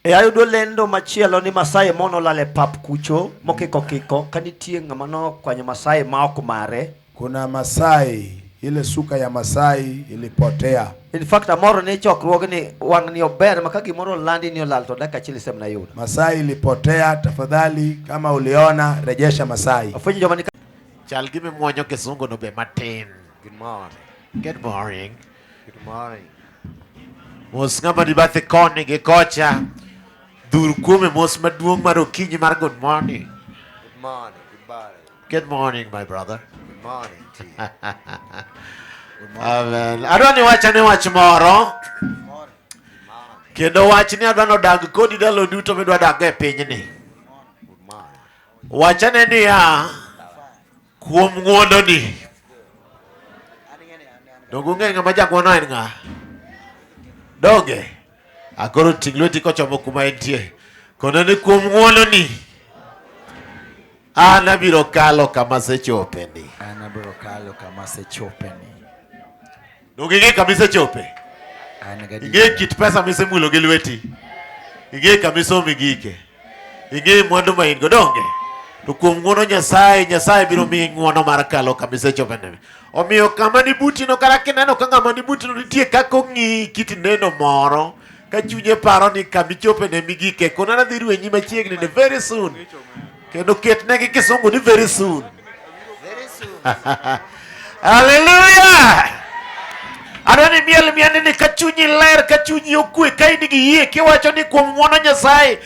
E ayudo lendo machielo ni Masai mono olal e pap kucho mokiko kiko ka nitie ng'ama nokwanyo Masai ma ok mare. Kuna Masai, ile suka ya Masai ilipotea. In fact amoro ni chokruogni wang'ni ober ma ka gimoro olandi ni olal to dakika achiel isemna yudo. Masai ilipotea, tafadhali kama uliona rejesha Masai. Afwenyo joma ni Chal gima imuonyo kisungu no be matin. Good morning. Good morning. Good morning. Mos ng'ama ni bathe koni gi kocha. Dhur kuome mos maduong' mar okinyi mar good morning. Good morning. Goodbye. Good morning my brother. Good morning to you. Amen. Adwa ni wachane wach moro. Kendo wachni adwa nodag kodi ndalo duto midwa dak e pinyni. Wachane niya, kuom ng'wononi. Donge ung'eyo ng'ama jang'wono en ng'a? Donge? Akoro ting' lweti kochomo kuma entie. Kone ni kuom ng'wononi, an abiro kalo kama asechopeni. An abiro kalo kama asechopeni. Donge ing'e kama isechope? An gadier. Ing'e kit pesa misemulo gi lweti. Ing'e kama isomo igike. Ing'e mwandu ma in go donge? To kuom ng'wono Nyasaye, Nyasaye biro miyi ng'wono mar kalo kama isechopeni. Omiyo kama ni butino kata kineno ka ng'ama ni butino nitie kaka ong'iyi kit neno moro ka chunye paro ni kama ichopene migike kona nadhi rwenyi machiegni ni very soon. Kendo ketnegi kisungu ni very soon. Haleluya! Adwa ni miel miende ni ka chunyi ler, ka chunyi okwe, ka in gi yie, kiwacho ni kuom ng'wono Nyasaye.